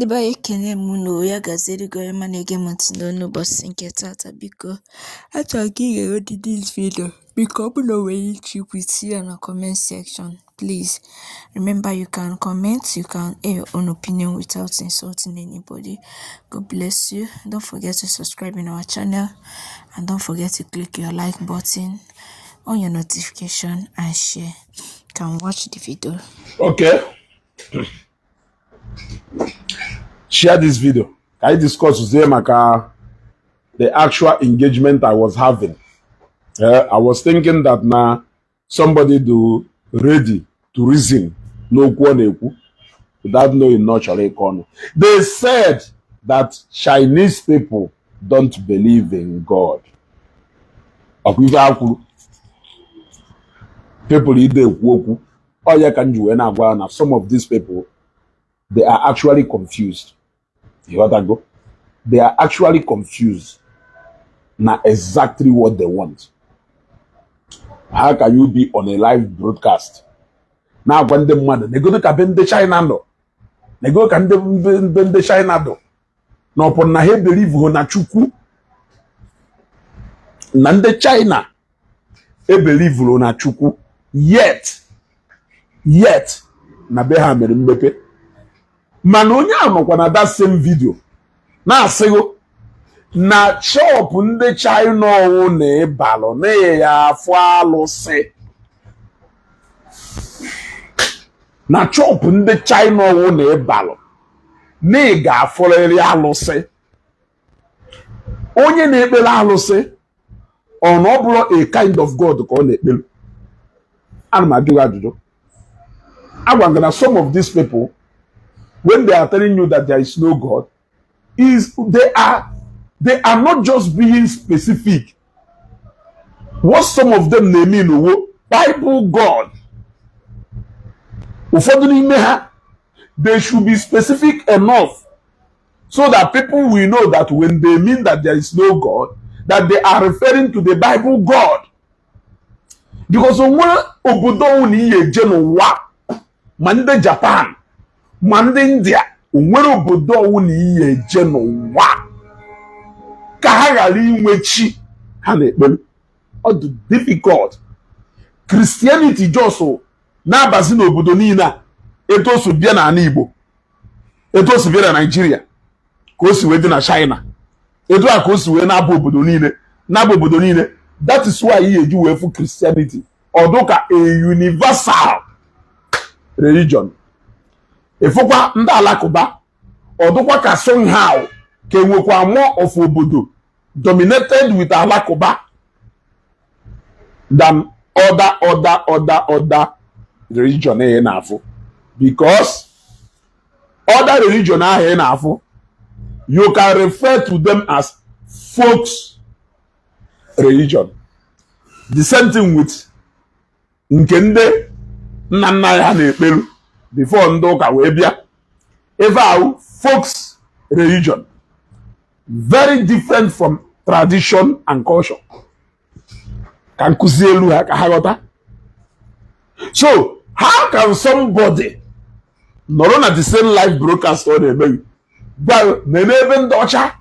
Ndị be anyị, ekene m unu. Ya gaziere gị, onye ọma na-ege m ntị n'onu ụbọchị nke tata. Biko, achọrọ ka ị ga-egodi this video. Biko, ọ bụrụ na o nwere ike ikwu, tinye ya na comment section. Please remember, you can comment, you can air your own opinion without insulting anybody. God bless you. Don't forget to subscribe in our channel and don't forget to click your like button on your notification and share. You can watch the video. Okay. Share this video. Ka anyị discuss zie maka the actual engagement I was having. I was thinking that na somebody do ready to reason n'okwu ọ na-ekwu without knowing na ọ chọrọ ịkọ ọnụ. They said that Chinese people don't believe in God. Ọkwa ife ha kwuru. People ide ekwu okwu. Ọ ya ka m ji wee na-agwa ha na some of these people, they are actually confused. Ịghọtago? They are actually confused na exactly what they want. How can you be on a live broadcast na-agwa ndị mmadụ negodo ka be ndị China nọ, nego ka ndị be ndị China dọ, na ọ pụrụ na ha ebelieve na Chukwu, na ndị China ebelievuru na Chukwu, yet na be ha mere mmepe? Mana onye a nọkwa na that same video na-asịghị na shop ndị China ọwụ na ịbalụ na ya afụ alụsị, na shop ndị China ọwụ na ịbalụ na ị ga-afụrịrị alụsị. Onye na-ekpere alụsị, ọ na ọ bụrụ a kind of God ka ọ na-ekpere? Ana m ajụ gị ajụjụ. Agwa m gị na some of these people, when they are telling you that there is no God, is they are not just being specific. What some of them na-eme n'owo Bible God, ụfọdụ n'ime ha, they should be specific enough so that people will know that when they mean that there is no God, that they are referring to the Bible God. Because onwere obodo ọwụ na ihe eje n'ụwa, ma ndị Japan ma ndị India, onwere obodo ọwụ na ihe eje n'ụwa ka ha ghara inwe chi ha na-ekpere. Ọ dị difficult. Christianity just na-abazi n'obodo niile a, etu o si bịa n'ala Igbo, etu o si bịa na Nigeria, ka o si wee dị na China, etu a ka o si wee na-aba obodo niile, na-aba obodo niile. That is why ihe eji wee fụ Christianity ọdụ ka a universal religion. Ịfụkwa ndị Alakụba, ọdụkwa ka somehow ka enwekwa more of obodo dominated with Alakụba than other religion ị na-afụ, because other religion ahụ ị na-afụ, you can refer to them as folks religion. The same thing with nke ndị nna nna ya na-ekperu before ndị ụka wee bịa. Ebe ahụ, folks religion, very different from tradition and culture. Ka nkụzi elu ha ka ha ghọta. So how can somebody nọrọ na the same live broadcast ọ na-emeghị gwa na ebe ndị ọcha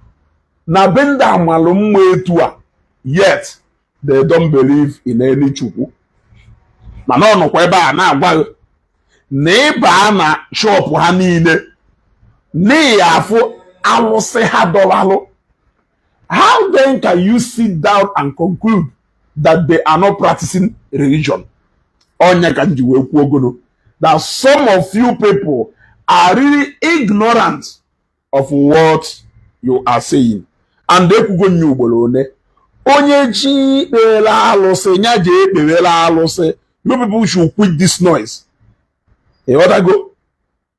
na be ndị amalụ mma etu a, yet they don't believe in any Chukwu, mana ọ nọkwa ebe a na-agwa gị na ịba na shop ha niile n'ihi afụ alụsị ha dọralụ? How then can you sit down and conclude that they are not practicing religion? Onye ka m ji wee kwuo ogono that some of you people are really ignorant of what you are saying. And ekwugo nye ugboro one, onye chi ikpere alụsị ya ji ekpewere alụsị. You people should quit this noise. Ịghọtago?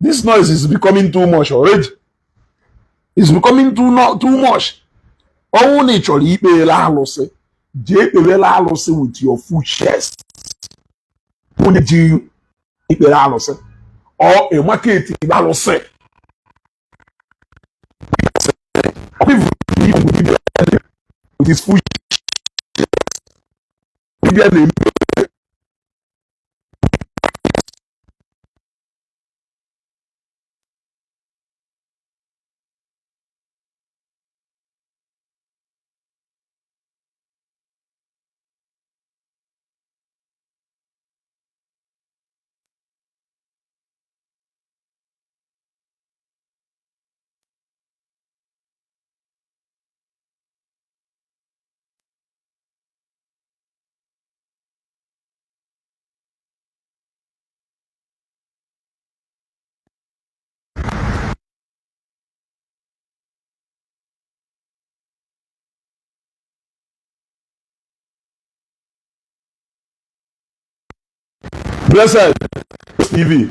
This noise is becoming too much already. It's becoming too, no, too much. Ọnwụ na ị chọrọ ikpere alụsị, jee kpewere alụsị with your full chest. Onye ji ikpere alụsị ọ ịmaketi alụsị with his full chest. Dibịa na-eme. Blessed TV.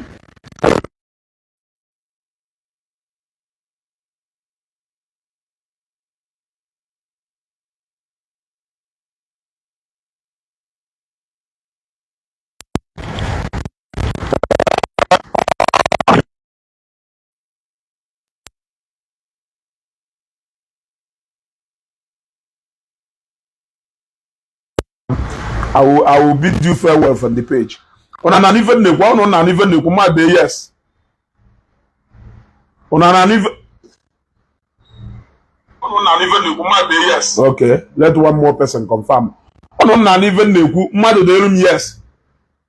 I will bid you farewell from the page. Una na n'ife na-ekwu, unu na n'ife na-ekwu, mmadụ yes. Una na n'ife unu na n'ife na-ekwu, mmadụ yes. Okay, let one more person confirm. Unu na n'ife na-ekwu, mmadụ delu m yes.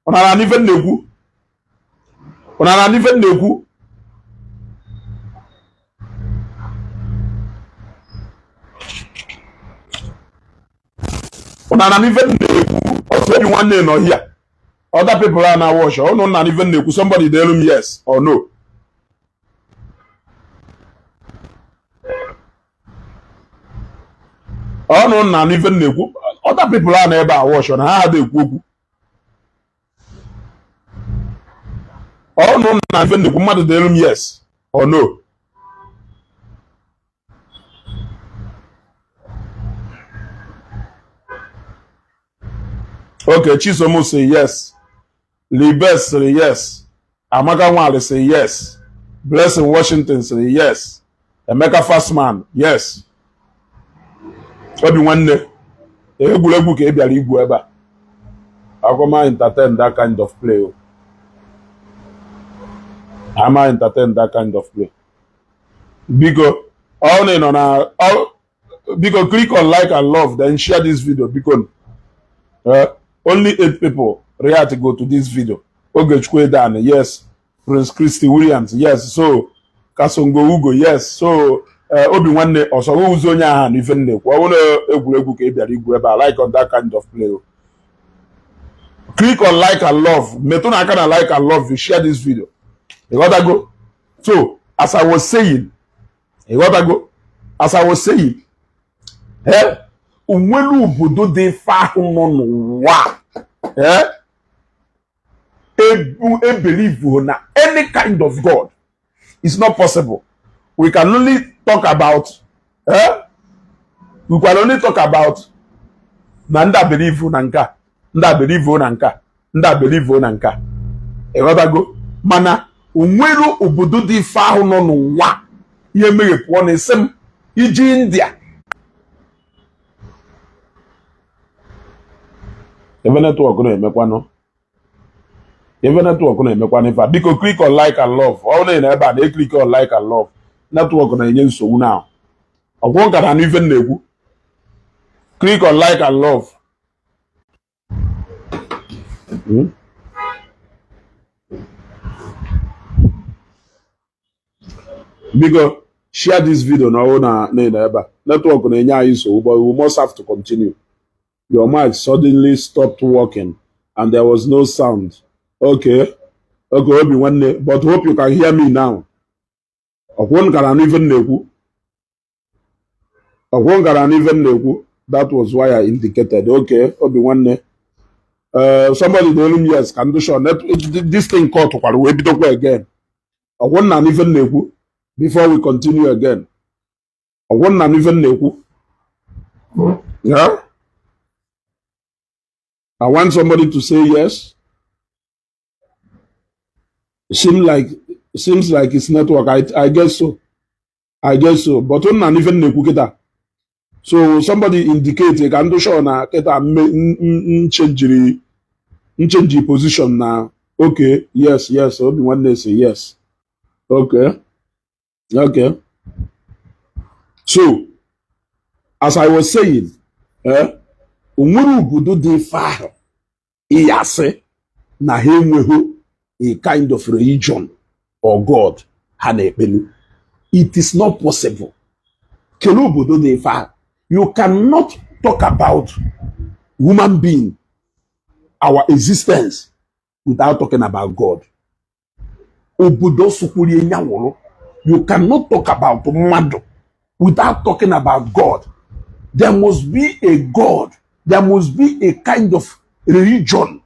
Una na n'ife na-ekwu. Una na n'ife na-ekwu. Una na n'ife na-ekwu, ọsọ obi nwanne nọ here. Other people are now watch. Unu na n'ife na-ekwu, somebody delu m yes or no. Ọnụ na n'ife na-ekwu, other people are na ebe a watch na ha ada ekwu okwu. Ọnụ na ife na-ekwu, mmadụ delu m yes or no. Okay, Chisom say yes. Libes say yes. Amaka Nwale say yes. Blessing Washington say yes. Emeka Fastman, yes. Obi nwanne, egwuregwu ka ị bịara igwu ebe a. Akoma entertain that kind of play. Ama entertain that kind of play. Biko, ọ na nọ na biko click on like and love, then share this video. Biko, only 8 people react go to this video. Ogechukwu Dan, yes. Prince Christy Williams, yes. So Kasongo Ugo, yes. So Obi nwanne ọsọ ụzọ onye agha na ife nnekwu. Ọ bụrụ egwuregwu ka ị bịara igwu ebe a, like on that kind of play. Click on like and love. Metụ na aka na like and love, you share this video. You gotta go. So as I was saying, you gotta go. As I was saying, onwere obodo dị ife ahụ nọ n'ụwa ebelieve na any kind of God. It's not possible. We can only talk about we can only talk about na ndị believe na nka, ndị believe na nka, ndị believe na nka. Ịghọtago? Mana onwere obodo dị ife ahụ nọ n'ụwa ihe meghepụọ na esi m iji India. Ebe network na-emekwanụ. Ebe network na-emekwanụ ife a. Biko click on like and love. Ọ bụrụ na ebe a na-eclick on like and love. Network na-enye nsogbu now. Ọgwụ nka na ife m na-ekwu. Click on like and love. Biko share this video na ọwụ na na ebe a. Network na-enye anyị nsogbu, but we must have to continue. Your mic suddenly stopped working and there was no sound. Okay. Okay, Obi nwanne, but hope you can hear me now. Ọkwụ nkara anụ ife m na-ekwu. Ọkwụ nkara anụ ife m na-ekwu. That was why I indicated. Okay, Obi nwanne. Somebody na-elu m yes ka ndị sure net this thing cut kwara wee bidokwa again. Ọkwụ nna anụ ife m na-ekwu before we continue again. Ọkwụ nna anụ ife m na-ekwu. Yeah? I want somebody to say yes. It seems like it's network. I guess so. I guess so. But nna ife m na-ekwu kịta. So somebody indicate ka ndị sure na kịta nchange position na okay, yes, yes, Obi nwanne say yes. Okay. Okay. So as I was saying, onwere obodo dị ife ahụ ịyasị na ha enweghị a kind of religion or God ha na-ekpelu. It is not possible. Kedu obodo dị ife ahụ? You cannot talk about human being, our existence, without talking about God. Obodo sokwurie nyawụrụ. You cannot talk about mmadụ without talking about God. There must be a God. There must be a kind of religion.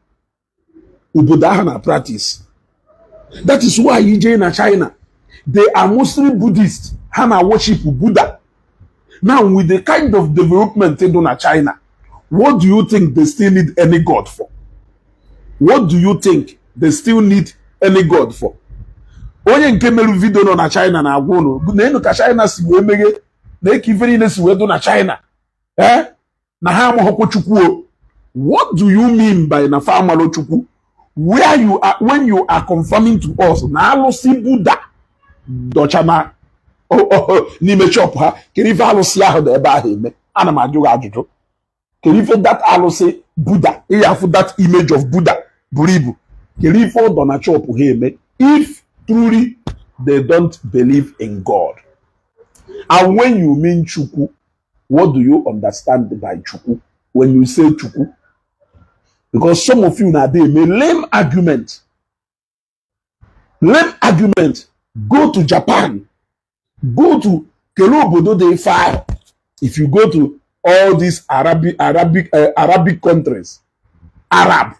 Obodo ahụ na practice. That is why ije na China, they are mostly Buddhist. Ha na worship Buddha. Now, with the kind of development dị na China, what do you think they still need any god for? What do you think they still need any god for? Onye nke mere video nọ na China na-agwa ụnụ na enu ka China si wee meghe na eke ife niile si wee dụ na China, eh, na ha amaghọkwa Chukwu o. What do you mean by na fa amalụ Chukwu, where you are, when you are confirming to us na alụsị Buddha dọcha na n'ime shop ha? Kedu ife alụsị ahụ dị ebe ahụ eme? Ana m ajụ gị ajụjụ. Kedu ife that alụsị Buddha, ịya afụ that image of Buddha buru ibu, kedu ife ọ dọ na shop ha eme if truly they don't believe in God? And when you mean Chukwu, what do you understand by Chukwu when you say Chukwu? Because some of you na dey eme lame argument, lame argument. Go to Japan, go to kele obodo dị far. If you go to all these Arabic countries, Arab,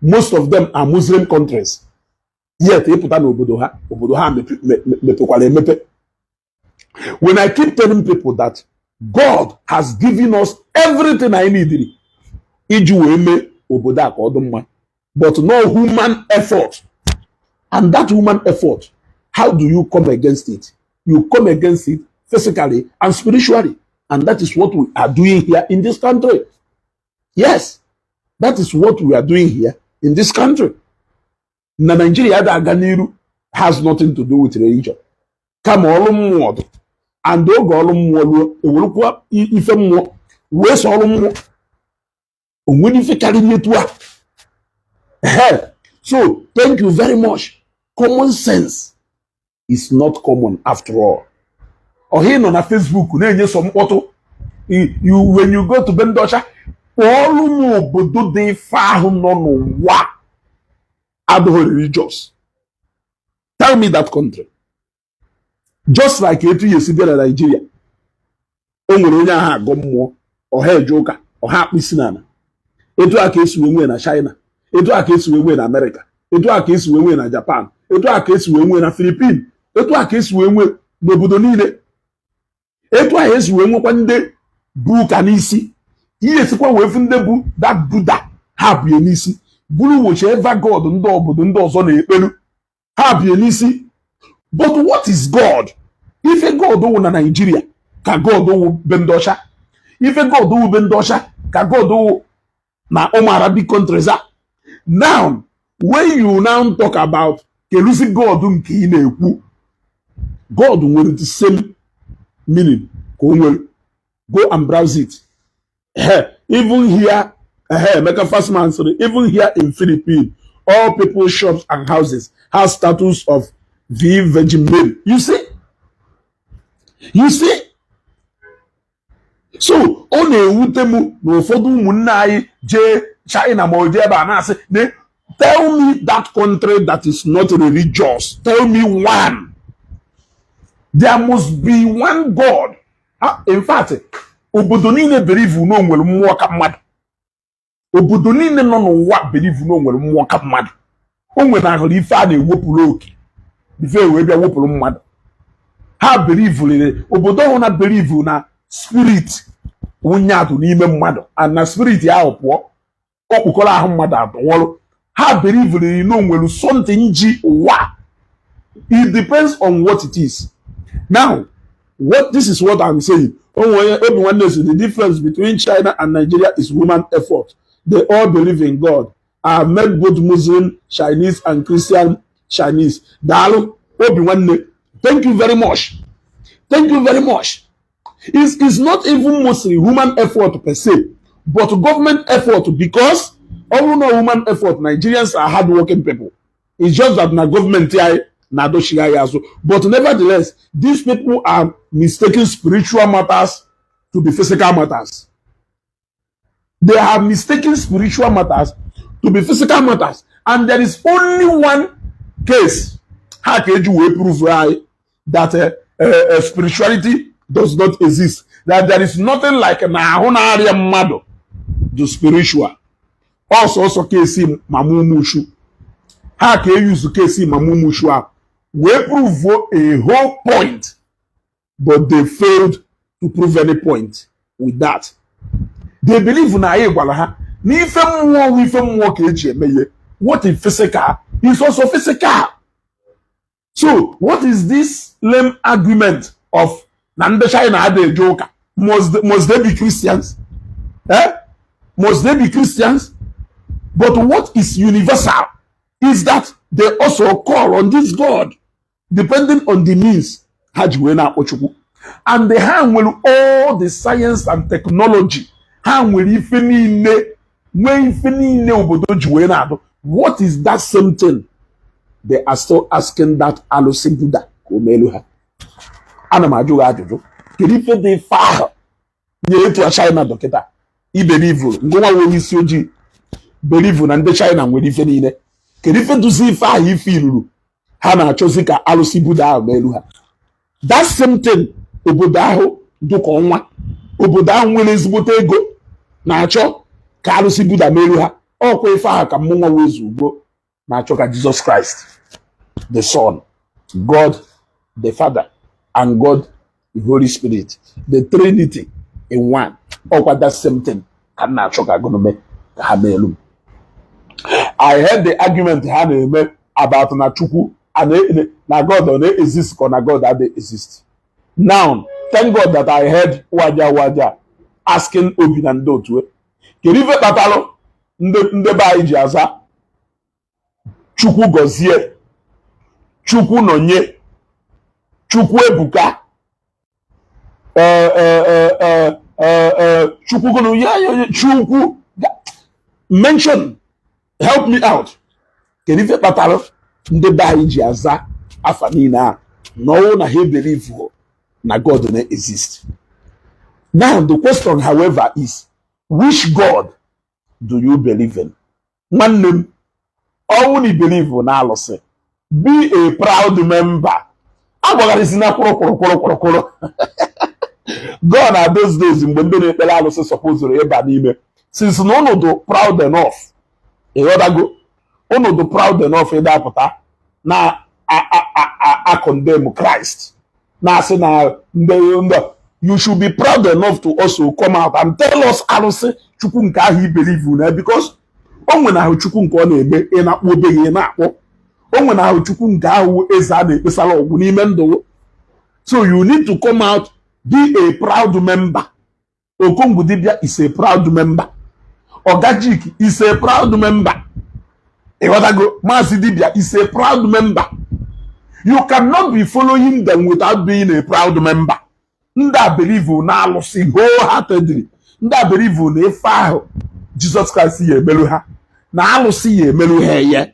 most of them are Muslim countries, yet ịpụta n'obodo ha, obodo ha mepekwara emepe. When I keep telling people that God has given us everything I need iji wee mee obodo a ka ọ dị mma, but no human effort, and that human effort, how do you come against it? You come against it physically and spiritually, and that is what we are doing here in this country. Yes, that is what we are doing here in this country. Na Nigeria ada aga n'iru has nothing to do with religion, kama ọrụ mmụọ dị, and oge ọrụ mmụọ ruo, ewerukwa ife mmụọ wee so ọrụ mmụọ. O nwere ife karịrị etu a? Ehe. So thank you very much. Common sense is not common after all. Ọha ị nọ na Facebook na-enye sọ mkpọtụ. You, when you go to be ndị ọcha, kpọọlụ m obodo dị ife ahụ nọ n'ụwa adịghị religious. Tell me that country. Just like etu ya esi bịa na Nigeria, o nwere onye ahụ agọ mmụọ, ọha eje ụka, ọha akpụ isi n'ala. Etu a ka esi wee nwee na China, etu a ka esi wee nwee na America, etu a ka esi wee nwee na Japan, etu a ka esi wee nwee na Philippines, etu a ka esi wee nwee n'obodo niile. Etu a esi wee nwekwa ndị bụ ụka n'isi, ihe esikwa wee fụ ndị bụ that Buddha ha bie n'isi, bụrụ whichever god ndị obodo ndị ọzọ na-ekperu ha bie n'isi. But what is God? Ife God wụ na Nigeria ka God wụ be ndị ọcha, ife God wụ be ndị ọcha ka God wụ na ụmụ Arabic countries a. Now, when you now talk about kelusi God nke ị na-ekwu, God nwere the same meaning ka o nwere. Go and browse it. Even here, Emeka Fastman sịrị, even here in Philippines, all people's shops and houses have statues of the Virgin Mary. You see? You see? So ọ na-ewute m na ụfọdụ ụmụnne anyị jee China ma ọ jee ebe a na-asị na, tell me that country that is not religious. Tell me one. There must be one God. Ah, in fact, obodo niile believe na o nwere mmụọ ka mmadụ. Obodo niile nọ n'ụwa believe na o nwere mmụọ ka mmadụ. O nwere ahụrụ ife a na-ewepụrụ oke ife wee bịa wepụrụ mmadụ. Ha believe, obodo ọhụrụ na believe na spirit wunye atụ n'ime mmadụ, and na spirit ahụ pụọ, okpukọrọ ahụ mmadụ atụwọrụ. Ha believe na o nwere something ji ụwa. It depends on what it is. Now, what this is what I'm saying. Onwe obi nwanne si, the difference between China and Nigeria is human effort. They all believe in God. I have met both Muslim Chinese and Christian Chinese. Daalụ, obi nwanne. Thank you very much. Thank you very much. It's not even mostly human effort per se, but government effort, because ọ bụrụ na human effort, Nigerians are hardworking people. It's just that na gọọmenti anyị na-adochigha anyị azụ. But nevertheless, these people are mistaking spiritual matters to be physical matters. They have mistaken spiritual matters to be physical matters, and there is only one case ha ka eji wee prove anyị that spirituality does not exist, that there is nothing like na ahụ na-arịa mmadụ the spiritual. Ọsọsọ case Mama Umushu ha ka eyuzu case Mama Umushu ahụ wee prove a whole point, but they failed to prove any point with that. They believe na anyị gwara ha na ife mmụọ wụ ife mmụọ ka eji eme ihe. What is physical is also physical. So what is this lame argument of na ndị China adịghị eje ụka? Must they be Christians? Eh? Must they be Christians? But what is universal is that they also call on this God, depending on the means ha ji wee na-akpọ Chukwu. And ha nwere all the science and technology, ha nwere ife niile, nwee ife niile obodo ji wee na-adụ. What is that same thing they are still asking that alụsị Buddha ka o meelu ha? Ana m ajụ gị ajụjụ, kedu ife dị ife ahụ nye etu a China dọkịta ibelivuru ngụnwa nwere isi ojii believe na ndị China nwere ife niile? Kedu ife duzi ife ahụ ife iruru ha na-achọzi ka alụsị Buddha ahụ meelu ha? That same thing obodo ahụ dụka ọnwa, obodo ahụ nwere ezigbote ego na-achọ ka alụsị Buddha meelu ha. Ọkwa ife ahụ ka mmụnwa wee ugbo na-achọ ka Jesus Christ the Son, God the Father and God the Holy Spirit, the Trinity in one. Ọkwa that same thing ka m na-achọ ka gụnụme ka ha meelu m. I heard the argument ha na-eme about na Chukwu na God ọ na-exist ka ọ na God adịghị exist. Now, thank God that I heard Waja Waja asking Obi na ndị otu, kedu ife kpatalụ ndị be anyị ji aza Chukwu gọzie, Chukwu nọnye, Chukwu ebuka, Chukwu gụnụ ya, Chukwu mention, help me out, kedu ife kpatara ndị be anyị ji aza afa niile a na ọwụ na ha believe na God na exist? Now the question, however, is, which God do you believe in? Nwanne m, ọwụ na believe na alụsị, be a proud member. Agbagharịsị na kwụrụ kwụrụ kwụrụ kwụrụ kwụrụ. God na those days mgbe ndị na-ekpere alụsị supposed ịba n'ime, since na unu dị proud enough, ịghọtago, unu dị proud enough ịdapụta na a condemn Christ, na-asị na ndị ndị, you should be proud enough to also come out and tell us arụsị Chukwu nke ahụ i believe na, because o nwere ahụ Chukwu nke ọ na-eme ị na-akpọ obeghị ị na-akpọ, o nwere ahụ Chukwu nke ahụ eze a na-ekpesara ọgwụ n'ime ndụ. So you need to come out, be a proud member. Okongwu Dibia is a proud member. Ogajik is a proud member. Ịghọtago? Maazị Dibia is a proud member. You cannot be following them without being a proud member. Ndị a believe na alụsị wholeheartedly. Ndị a believe na ife ahụ Jesus Christ ya emelu ha na alụsị ya emelu ha eye.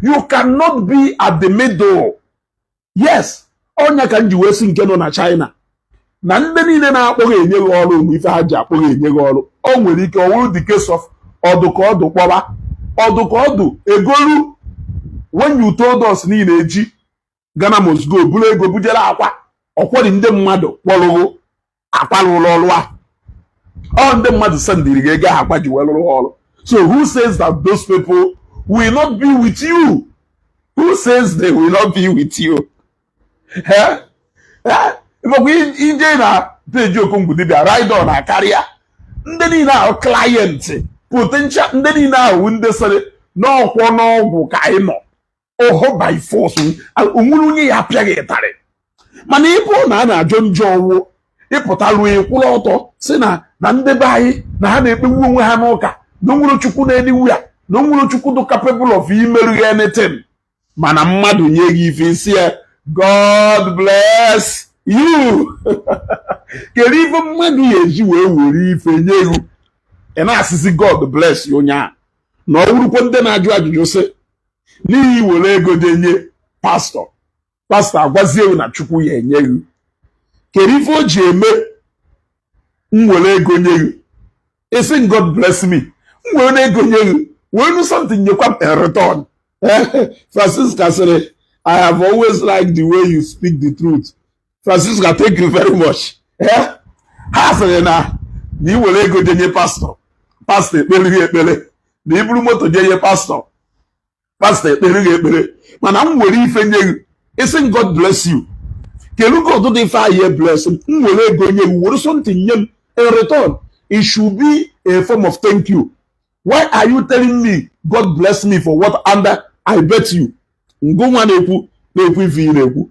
You cannot be at the middle. Yes, ọnya ka m ji wee sị nke nọ na China na ndị niile na-akpọghị enye gị ọrụ mgbe ife ha ji akpọghị enye gị ọrụ, o nwere ike ọ wụrụ the case of ọdụ ka ọdụ kpọba ọdụ ka ọdụ egolu. When you told us niile eji Ghana must go buru ego bujere akwa ọkwọrị, ndị mmadụ kpọrụghụ akwa rụrụ ọrụ a, ọ ndị mmadụ sendiri gị ego ahụ akwa ji wee rụrụ ha ọrụ. So who says that those people will not be with you? Who says they will not be with you? Eh? Eh? Ịmakwa ije na peji Okongwu Dibia ride on akarịa ndị niile ahụ, client potential, ndị niile ahụ ndị sịrị n'ọkwọ n'ọgwụ ka anyị nọ oho by force, onwere onye ya apịaghị ịtarị. Mana ịbụ na a na-ajọ njọ ọwụ ịpụta ruo ịkwụrụ ọtọ si na ndị be anyị na ha na-ekpegbu onwe ha n'ụka na onwere Chukwu na-ediwu ya na onwere Chukwu dị capable of imerụ ya anything, mana mmadụ nye gị ife isi ya, "God bless you." Kedu ife mmadụ ya eji wee were ife nye gị, ị na-asịsị "God bless you"? Onye a na ọ wụrụkwa ndị na-ajụ ajụjụ sị n'ihi were ego je nye pastọ, pastọ agwazie ewu na Chukwu ya enye gị. Kedu ife o ji eme m were ego nye gị, isi "God bless me"? M were ego nye gị, wee nu something nyekwa m in return. Francisca sịrị, "I have always liked the way you speak the truth." Francisca, thank you very much. Ha sịrị na ị were ego je nye pastọ, pastọ ekpere gị ekpere. Na iburu moto jee nye pastọ, pastọ ekpere gị ekpere, mana m were ife nye gị, isi "God bless you." Kelu God dị ife ahụ bless m? M were ego nye gị, were something nye m in return. It should be a form of thank you. Why are you telling me God bless me for what? And I bet you, ngụnwa na-ekwu na-ekwu ife ị na-ekwu,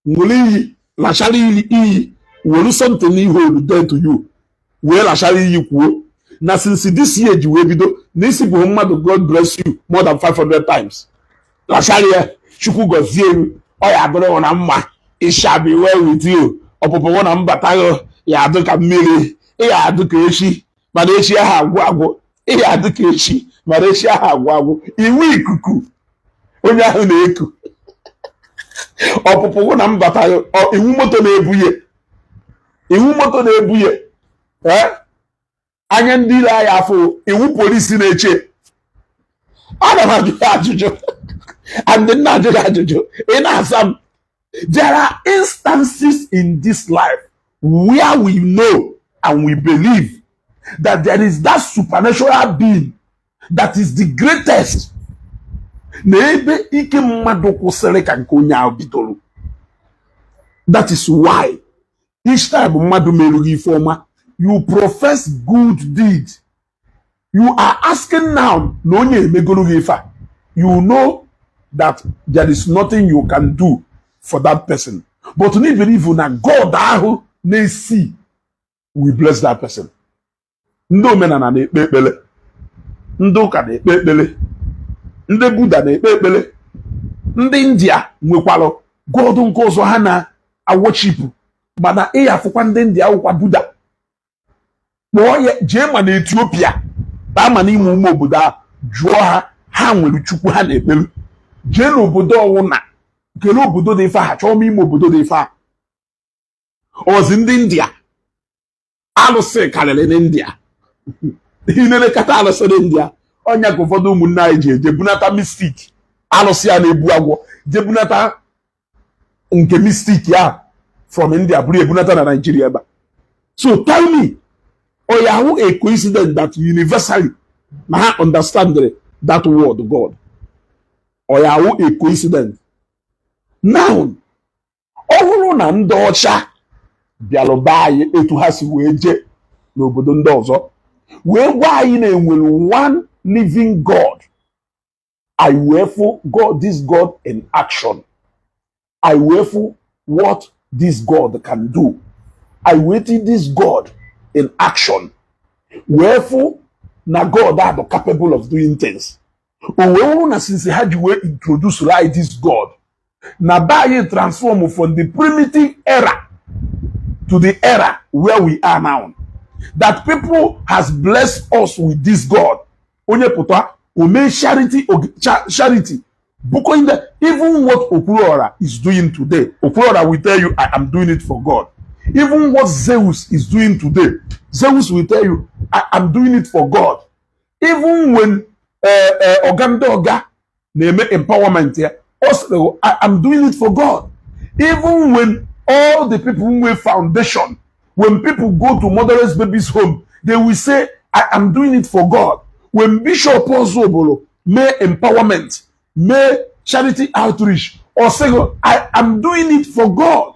nwere iyi lachara iyi, iyi were something ihe olu dead to you, wee lachara iyi kwuo na since this year ji wee bido na isi bụ mmadụ "God bless you" more than 500 times. Lachara ya, Chukwu gọzie gị, ọ ya adịrị na mma, it shall be well with you, ọpụpụ na mbata gị ya adị ka mmiri, ị ya adị ka echi mana echi ahụ agwụ agwụ, ị ya adị ka echi mana echi ahụ agwụ agwụ. Iwu ikuku onye ahụ na-eku ọpụpụ na mbata, iwu moto na-ebuye, iwu moto na-ebuye, ee, anya ndị ile anya afọ, iwu polisi na-eche. Ana m ajụ ya ajụjụ, and nna ajụ gị ajụjụ, ị na-asa m. There are instances in this life where we know and we believe that there is that supernatural being that is the greatest, na ebe ike mmadụ kwụsịrị ka nke onye ahụ bidoro. That is why each time mmadụ merụghị ife ọma, you profess good deed. You are asking now na onye emegoro gị ife a, you know that there is nothing you can do for that person, but na believe na God ahụ na-esi will bless that person. Ndị omenala na-ekpe ekpere, ndị ụka na-ekpe ekpere, ndị Buddha na-ekpe ekpere, ndị India nwekwara God nke ọzọ ha na-aworship, mana ị afụkwa ndị India wụkwa Buddha. Kpọọ ya, jee ma na Etiopia baa, ma n'ime ume obodo ahụ, jụọ ha, ha nwere Chukwu ha na-ekpere. Jee n'obodo ọwụna, kelee obodo dị ife ha chọọ m ime obodo dị ife a ọzi. Ndị India, alụsị karịrị n'India. Inelekọta alụsị n'India, ọnya ka ụfọdụ ụmụnne anyị ji eje bunata mystic alụsị a na-ebu agwọ, je bunata nke mystic ya from India, bụrụ ebunata na Nigeria ebe a. So tell me, oya, ahụ a coincidence that universally na ha understand that word God? Oya, ahụ a coincidence? Now, ọ bụrụ na ndị ọcha bịalụba anyị etu ha si wee jee n'obodo ndị ọzọ wee gwa anyị na enwere one living God, I wee fụ God, this God in action, I wee fụ what this God can do, I wee see this God in action, wee fụ na God are capable of doing things, o wee wụrụ na since ha ji wee introduce right this God na be anyị transform from the primitive era to the era where we are now, that people has blessed us with this God, onye pụta o mee charity, charity bụkọ. Even what Okwuluora is doing today, Okwuluora will tell you, "I am doing it for God." Even what Zeus is doing today, Zeus will tell you, "I am doing it for God." Even when Oga ndị Oga na-eme empowerment ya, ọ sịrị, "I am doing it for God." Even when all the people nwe foundation, when people go to Motherless Babies Home, they will say, "I am doing it for God." When Bishop Ozobolo mee empowerment, mee charity outreach, or say, "I am doing it for God."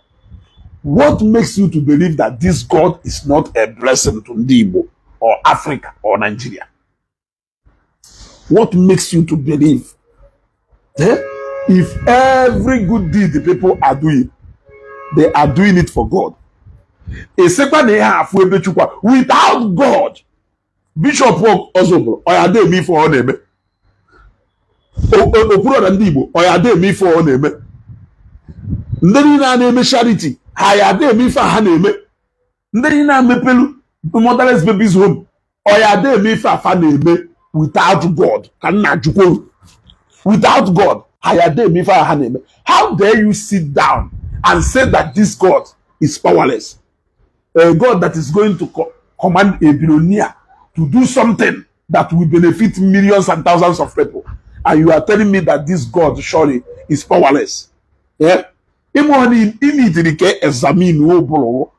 What makes you to believe that this God is not a blessing to ndị Igbo or Africa or Nigeria? What makes you to believe? Eh? If every good deed the people are doing, they are doing it for God. Esekwa na ihe afụ ebe Chukwu without God, Bishop Ozobolo ọ ya ada eme ife ọ na-eme, Okwuluora ndị Igbo ọ ya ada eme ife ọ na-eme, ndị niile a na-eme charity ha ya ada eme ife a ha na-eme, ndị niile a mepelu Motherless Babies Home ọ ya ada eme ife afa na-eme without God? Ka nna jukwu, without God, ha ya ada eme ife a ha na-eme? How dare you sit down and say that this God is powerless, a God that is going to command a billionaire to do something that will benefit millions and thousands of people, and you are telling me that this God surely is powerless? Yeah? Ị ka examine ụbụrụ,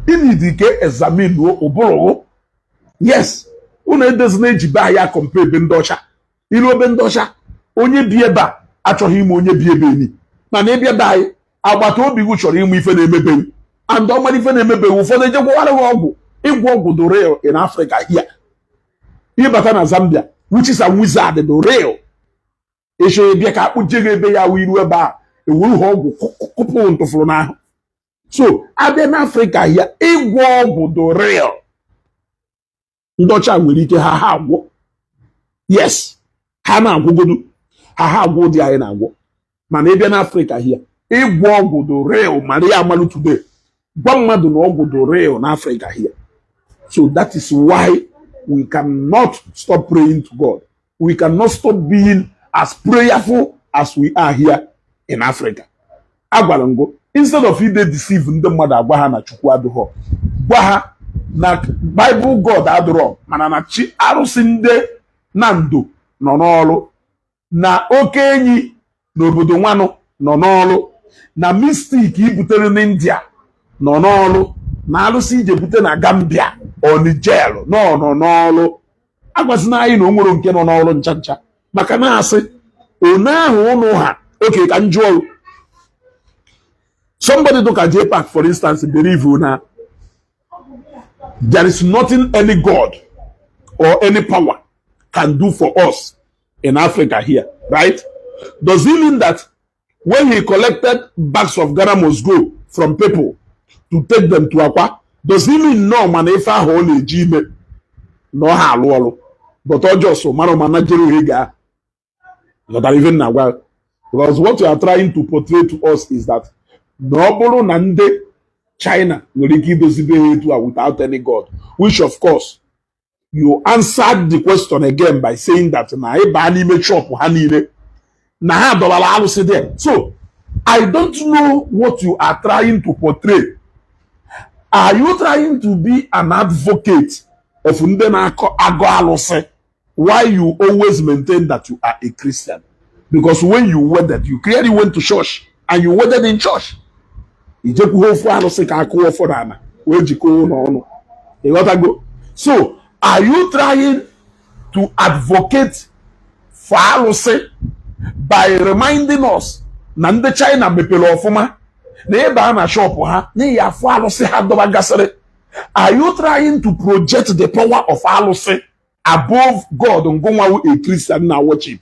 ị ka examine ụbụrụ. Yes, Unu edezina ejibe ahịa compare ebe ndị ọcha. Ilu ebe ndị ọcha, onye bi ebe a achọghị ime onye bi ebe eni, mana ịbịa be anyị, agbata obi gị chọrọ ịmụ ife na-emebeghị, and ọmara ife na-emebeghị, ụfọdụ eje gwọwara gị ọgwụ. Ịgwọ ọgwụ dị real in Africa here. Ịbata na Zambia, witches and wizard dị real. Ịchọ ịbịa ka akpụje gị ebe ya wụ iru ebe a, ewuru ha ọgwụ kụpụ ntụfụrụ n'ahụ. So abịa n'Africa ya, ịgwọ ọgwụ dị real. Ndị ọcha nwere ike ha agwọ, yes, ha na-agwụgodu ha agwọ ụdị anyị na-agwọ, mana ịbịa n'Africa hia, ịgwọ ọgwụ dị real. Mara ya amalụ today, gwa mmadụ na ọgwụ dị real n'Africa here. So that is why we cannot stop praying to God. We cannot stop being as prayerful as we are here in Africa. Agwara ngo, instead of ide deceive ndị mmadụ, agwa ha na Chukwu adịghọ, gwa ha na Bible God adịrọ, mana na chi arụsị ndị na ndo nọ n'ọrụ, na oke enyi n'obodo nwanụ nọ n'ọrụ, na mystic ibutere n'India nọ n'ọrụ, na arụsị ije bute na Gambia or Niger nọ n'ọrụ. Agwazina anyị na o nwere nke nọ n'ọrụ ncha ncha, maka na asị one ahụ ụnụ ha oke ka njụ ọrụ. Somebody look at JPAC, for instance, believe na there is nothing any God or any power can do for us in Africa here, right? Does it mean that when he collected bags of Ghana must go from people to take them to Akwa, does it mean no mana ife ahụ ọ na-eji ime na ọ ha alụ ọrụ, but ọ just mara mana jere ohe ga ghọtara ife na agwa? Because what you are trying to portray to us is that na ọ bụrụ na ndị China nwere ike idozibe ha etu a without any God, which of course you answered the question again by saying that na ịba n'ime shop ha niile na ha dọbara arụsị there. So I don't know what you are trying to portray. Are you trying to be an advocate of ndị na-akọ agụ alụsị, why you always maintain that you are a Christian? Because when you wedded, you clearly went to church, and you wedded in church. Ijekwuo ofu arụsị ka akụọ ụfọdụ ana wee jikọọ ụlọ ọnụ, ịghọtago? So are you trying to advocate for arụsị by reminding us na ndị China mepere ọfụma, na ịba na shop ha n'ihi afọ alụsị ha dọbagasịrị? Are you trying to project the power of alụsị above God, ngụnwawu a Christian na worship?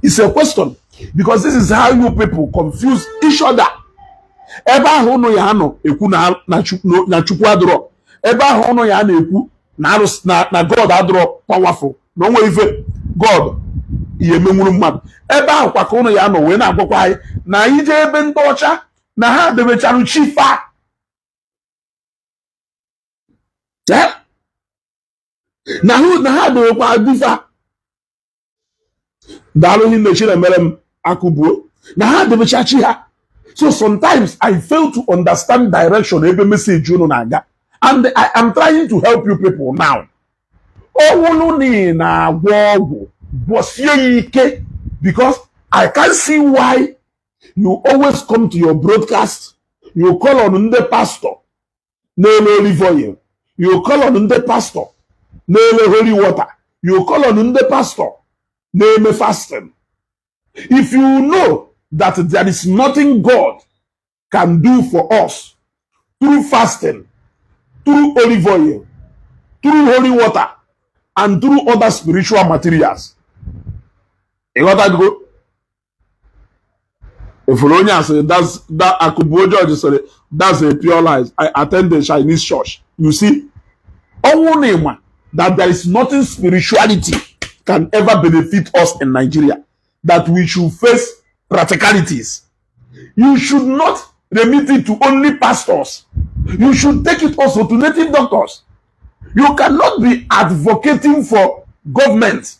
It's a question, because this is how you people confuse each other. Ebe ahụ ụnụ ya anọ ekwu na Chukwu adịrọ, ebe ahụ ụnụ ya na-ekwu na arụsị na God adịrọ powerful, na onwe ife God ihe emenwuru mmadụ, ebe ahụ kwa ka ụnụ ya nọ wee na-agwakwa anyị na anyị jee ebe ndị ọcha na ha debechara chi fa. Eh? Na ha debekwa difa. Daalụ hinne, Chinemere m akụbuo na ha debecha chi ha. So sometimes I fail to understand direction ebe message unu na-aga, and I am trying to help you people now. Ọwụlụ na ị na-agwọ ọgwụ, gwọsie ya ike, because I can't see why you always come to your broadcast, you call on ndị pastor na-ele olive oil, you call on ndị pastor na-ele holy water, you call on ndị pastor na-eme fasting. If you know that there is nothing God can do for us through fasting, through olive oil, through holy water and through other spiritual materials, ịghọtago? Efuru onye a sịrị that's that Akubuo George sịrị, "That's a pure lies. I attend the Chinese church." You see, ọnwụ na ịma that there is nothing spirituality can ever benefit us in Nigeria, that we should face practicalities, you should not remit it to only pastors. You should take it also to native doctors. You cannot be advocating for government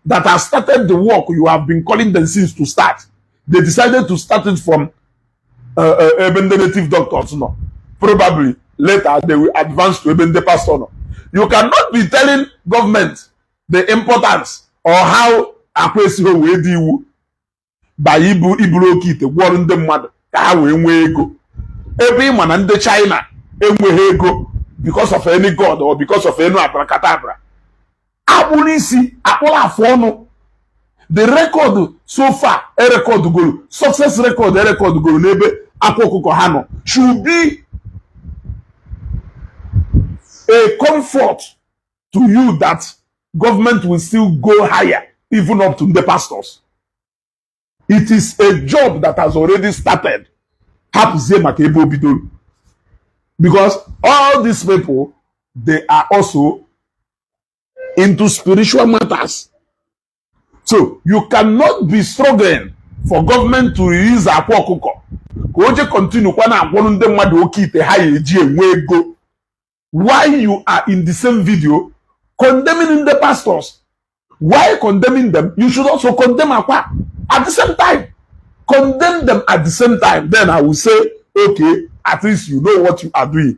that has started the work you have been calling them since to start. They decided to start it from ebe ndị native doctors nọ. Probably later they will advance to ebe ndị pastor nọ. You cannot be telling government the importance or how akwesịghị wee dị iwu by ibu iburu oke ite gwọrọ ndị mmadụ ka ha wee nwee ego, ebe ị ma na ndị China enweghị ego because of any god or because of any abracadabra. Akpụrụ isi, akpụrụ afụ ọnụ. The record so far, e record goro success record, e record goro n'ebe Akwa Ọkụkọ ha nọ should be a comfort to you that government will still go higher, even up to the pastors. It is a job that has already started. Hapụzie maka ebe o bidoro, because all these people, they are also into spiritual matters. So you cannot be struggling for government to release Akwa Ọkụkọ ka o je continue kwa na-agwọrọ ndị mmadụ oke ite ha ya eji enwe ego, while you are in the same video condemning the pastors. Why condemning them? You should also condemn Akwa at the same time. Condemn them at the same time, then I will say, okay, at least you know what you are doing.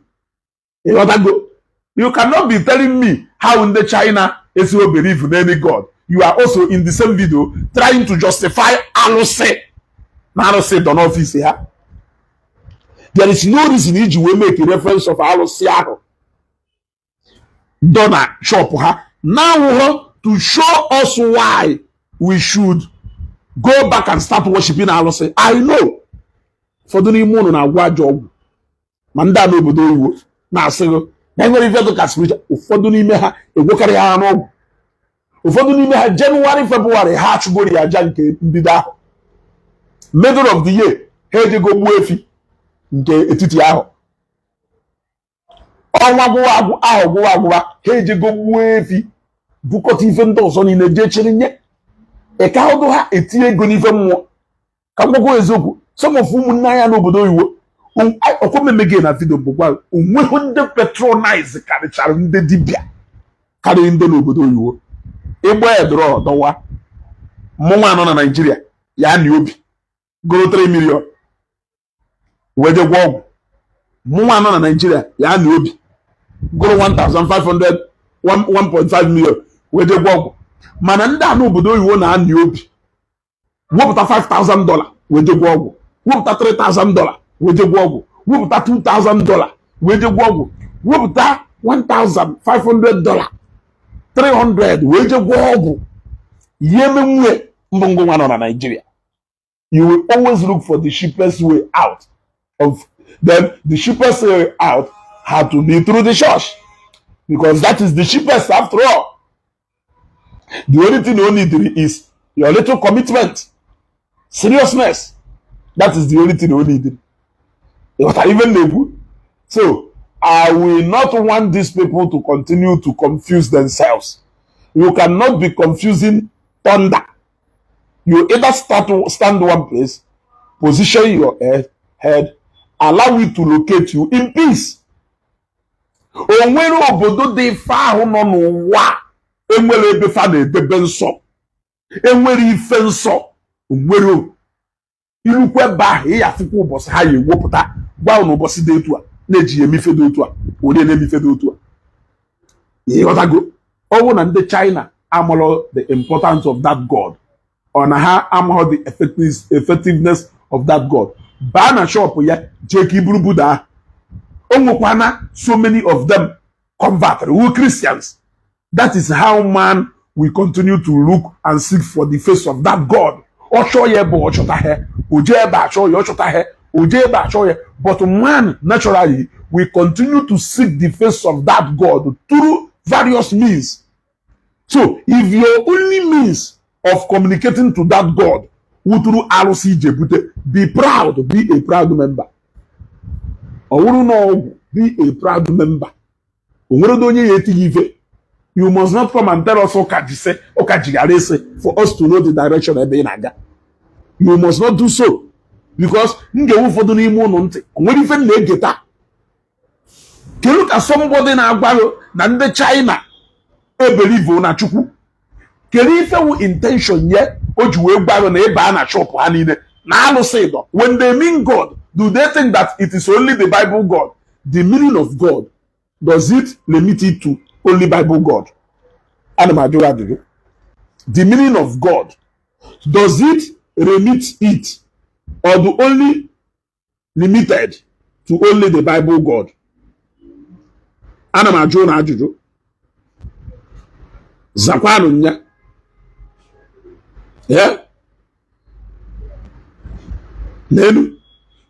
Ịghọtago? You cannot be telling me how ndị China esiwo believe in any god. You are also in the same video trying to justify alụsị na alụsị dọ n'ọfịs ha. There is no reason iji wee make a reference of alụsị ahụ dọ na shop ha na-awụghọ to show us why we should go back and start worshiping alụsị. I know ụfọdụ n'ime ụnụ na-agwọ ajọ ọgwụ, ma ndị a n'obodo oyibo na-asịghị na enwere ife dị ka spiritual. Ụfọdụ n'ime ha egwokarị ha n'ọgwụ. Ụfọdụ n'ime ha, Jenụwarị, Febụwarị, ha achụgoro ya aja nke mbido ahụ. Middle of the year, ha ejego gbuo efi nke etiti ahụ. Ọnwa gwụwa agwụ ahụ gwụwa agwụwa, ha ejego gbuo efi, bukọta ife ndị ọzọ niile jee chịrị nye ịka ọdụ ha etinye ego n'ife mmụọ. Ka m gwakwa eziokwu, some of ụmụnne anya n'obodo oyibo ọkwameme gị na video bụkwa onweghị ndị patronize karịchara ndị dibịa karịrị ndị n'obodo oyibo. Ịgba edoro dọwa mmụnwa anọ na Naijiria ya na obi goro 3 million wee je gwọ ọgwụ. Mmụnwa anọ na Naijiria ya na obi goro 1500, 1.5 million wee je gwọ ọgwụ. Mana ndị a n'obodo oyibo na-anị obi wepụta $5,000 wee je gwọ ọgwụ, wepụta $3,000 wee je gwọ ọgwụ, wepụta $2,000 wee je gwọ ọgwụ, wepụta $1,500, 300 wee je gwọ ọgwụ. Ihe emenwue mbụ ngụ nwa nọ na Nigeria, you will always look for the cheapest way out of then. The cheapest way out had to be through the church, because that is the cheapest. After all, the only thing you need is your little commitment, seriousness. That is the only thing you need. What I even na-ekwu. So I will not want these people to continue to confuse themselves. You cannot be confusing thunder. You either start stand one place, position your head, allow it to locate you in peace. O nwere obodo dị ife ahụ nọ n'ụwa enwere ebe fa na-edebe nsọ, enwere ife nsọ, onwere ilukwu ebe ahụ ị ya afụkwa ụbọchị ha ya ewepụta gwa unu ụbọchị dị etu a na-eji eme ife dị otu a, onye na-eme ife dị otu a. Ịghọtago? Ọ bụrụ na ndị China amarọ the importance of that God, ọ na ha amaghọ the effectiveness of that God, baa na shop ya jee ka iburu Buddha ahụ. O nwekwana so many of them convert who Christians. That is how man will continue to look and seek for the face of that God. Ọ chọọ ya ebe ọ chọta ha, o jee ebe achọ ya, ọ chọta ha, o jee ebe achọ ya. But man naturally will continue to seek the face of that God through various means. So if your only means of communicating to that God wụ through arụsị ije bute, be proud, be a proud member. Ọ wụrụ na ọgwụ, be a proud member. O nwere onye ya etighị ife. You must not come and tell us ụka ji sị, ụka ji ghara ịsị for us to know the direction ebe ị na-aga. You must not do so, because m ga-enwe ụfọdụ n'ime ụnụ ntị. O nwere ife m na-ege taa. Kedu ka somebody na-agwa gị na ndị China e believe na Chukwu? Kedu ife wu intention ye o ji wee gwa gị na ịba na shop ha niile na alụsị dọ? When they mean God, do they think that it is only the Bible God? The meaning of God, does it limit it to only Bible God? Ana m ajụ gị ajụjụ. The meaning of God, does it remit it or the only limited to only the Bible God? Ana m ajụ na ajụjụ. Zakwanụ nya. Yeah? N'elu.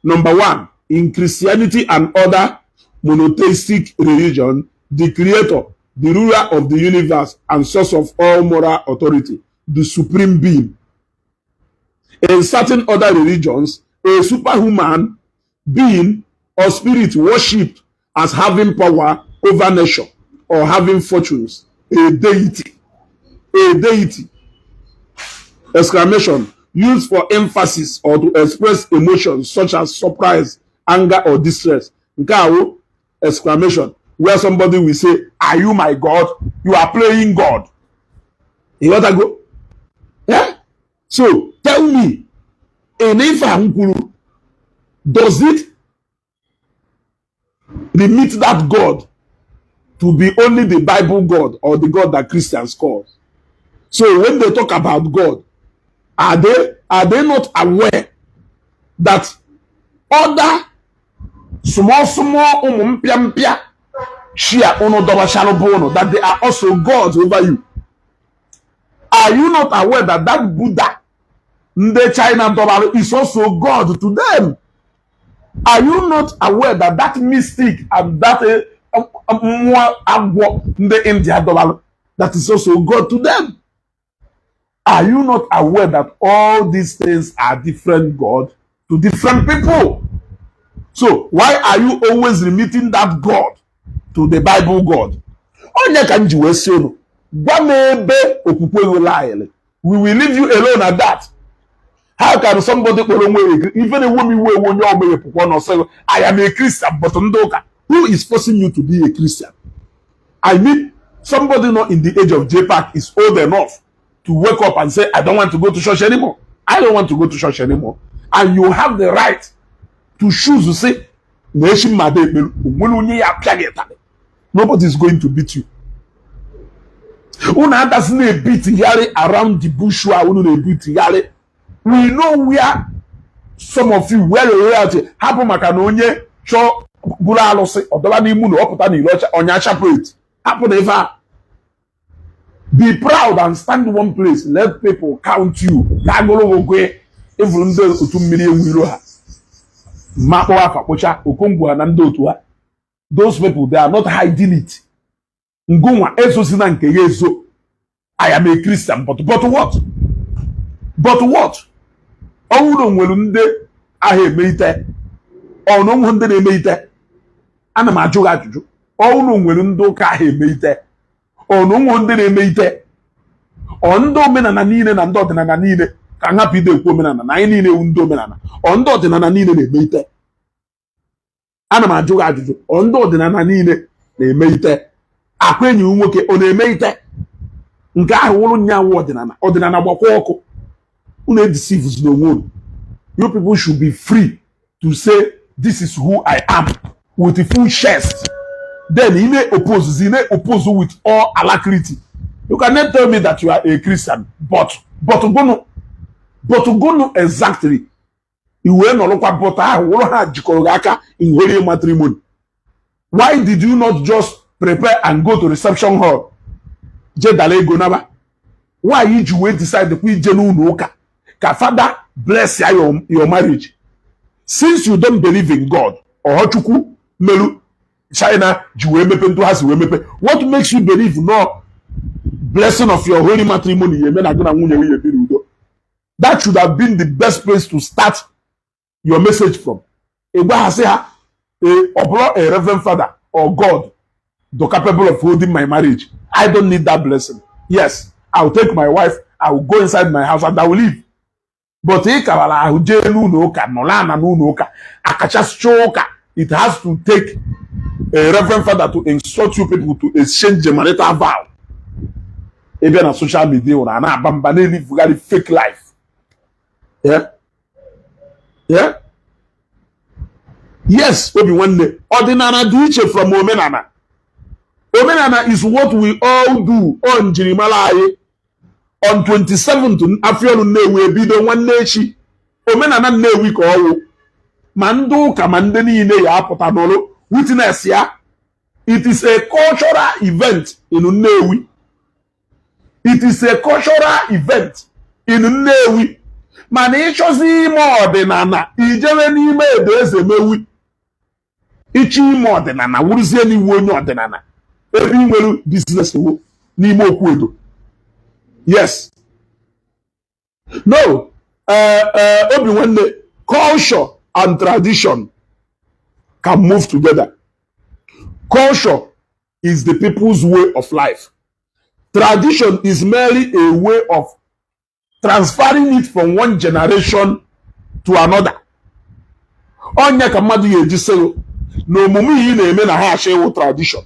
Number one, in Christianity and other monotheistic religion, the creator, the ruler of the universe and source of all moral authority, the supreme being. In certain other religions, a superhuman being or spirit worshipped as having power over nature or having fortunes, a deity. A deity. Exclamation used for emphasis or to express emotions such as surprise, anger, or distress. Nke a wụ exclamation where somebody will say, "Are you my God? You are playing God." You got to go? Yeah? So tell me, in ife a m kwuru, does it limit that God to be only the Bible God or the God that Christians call? So when they talk about God, are they not aware that other small small ụmụ mpịa mpịa chia unu dọbachalụ bụ unu, that they are also gods over you? Are you not aware that that Buddha ndị China dọbara is also God to them? Are you not aware that that mystic and that mmụọ agwọ ndị India dọbara, that is also God to them? Are you not aware that all these things are different God to different people? So why are you always limiting that God to the Bible God? Onye ka m ji wee si unu gwa m ebe okwukwe gị laịlị. We will leave you alone at that. How can somebody kpọrọ onwe ya, ife na-ewe m iwe ewe, onye ọ meghepụkwa ọnụ sị, "I am a Christian," but ndị ụka? Who is forcing you to be a Christian? I mean, somebody not in the age of JPAC is old enough to wake up and say, "I don't want to go to church anymore. I don't want to go to church anymore." And you have the right to choose to say, na echi mmadụ ekpere onwere onye ya apịa gị ịtarị. Nobody is going to beat you. Unu adasị na-ebitigharị around the bush a unu na-ebitigharị. We know where some of you, where your loyalty. Hapụ maka na onye chọọ bụrụ alụsị ọdọba n'ime unu ọpụta n'ilo ọcha ọnya separate. Hapụ na ife a. Be proud and stand one place. Let people count you. Ka agụrụ ogwe ịfụrụ ndị otu mmiri enwe iro ha ma kpọwa afa kpụcha okongwu ha na ndị otu ha. Those people, they are not hiding it. Ngụnwa ezozina nke ya ezo. "I am a Christian," but what? But what? Ọnwụrụ nwere ndị agha eme ite, ọ na onwe ndị na-eme ite. Ana m ajụ gị ajụjụ. Ọnwụrụ nwere ndị ụka agha eme ite, ọ na onwe ndị na-eme ite. Ọ ndị omenala niile na ndị ọdịnala niile ka nhapụ ide ekwu omenala na anyị niile ewu ndị omenala. Ọ ndị ọdịnala niile na-eme ite. Ana m ajụ gị ajụjụ. Ọ ndị ọdịnala niile na-eme ite. Akwa enyi m nwoke, ọ na-eme ite nke ahụ wụrụ nyanwụ ọdịnala. Ọdịnala gbakwa ọkụ. Unu edeceive n'onwe unu. You people should be free to say, "This is who I am," with the full chest. Then ị na-oppose, ị na-oppose with all alacrity. You cannot tell me that you are a Christian, but gụnụ, but gụnụ exactly? I wee nọrọkwa, but ahụ wụrụ ha jikọrọ gị aka in holy matrimony. Why did you not just prepare and go to reception hall, je dara ego naba? Why iji wee decide kwa ije n'ụlọ ụka ka fada bless ya your marriage, since you don't believe in God? Ọhọchukwu melu China ji wee mepe ntụ ha si wee mepe. What makes you believe no blessing of your holy matrimony ya eme na gị na nwunye gị ebi n'udo? That should have been the best place to start your message from. Ị gwa ha sị ha, ọ bụrụ a reverend father or God the capable of holding my marriage, I don't need that blessing. Yes, I will take my wife, I will go inside my house and I will leave. But ị kabara ahụ jee n'ụlọ ụka, nọrọ ana n'ụlọ ụka akachasịcha ụka. It has to take a reverend father to instruct you people to exchange the marital vow. Ị bịa na social media ụra a na-aba mba na-elivugharị fake life. Yeah? Yes, obi nwanne, ọdịnala dị iche from omenala. Omenala is what we all do, ọ njirimara anyị. On 27th Afiolu Nnewi ebido nwanne echi. Omenala Nnewi ka ọwụ ma ndị ụka ma ndị niile ya apụta n'ọrụ witness ya. It is a cultural event in Nnewi. It is a cultural event in Nnewi. Mana ịchọzi ime ọdịnala, ijebe n'ime Edo Ezemewi. Ịchọ ime ọdịnala, wụrụzie n'iwu onye ọdịnala, ebe ị nwere business wo n'ime okwu edo. Yes, no, obi nwanne, culture and tradition can move together. Culture is the people's way of life. Tradition is merely a way of transferring it from one generation to another. Onye ka mmadụ ga-eji sịghị na omume iyi na-eme na ha achọ ịwụ tradition?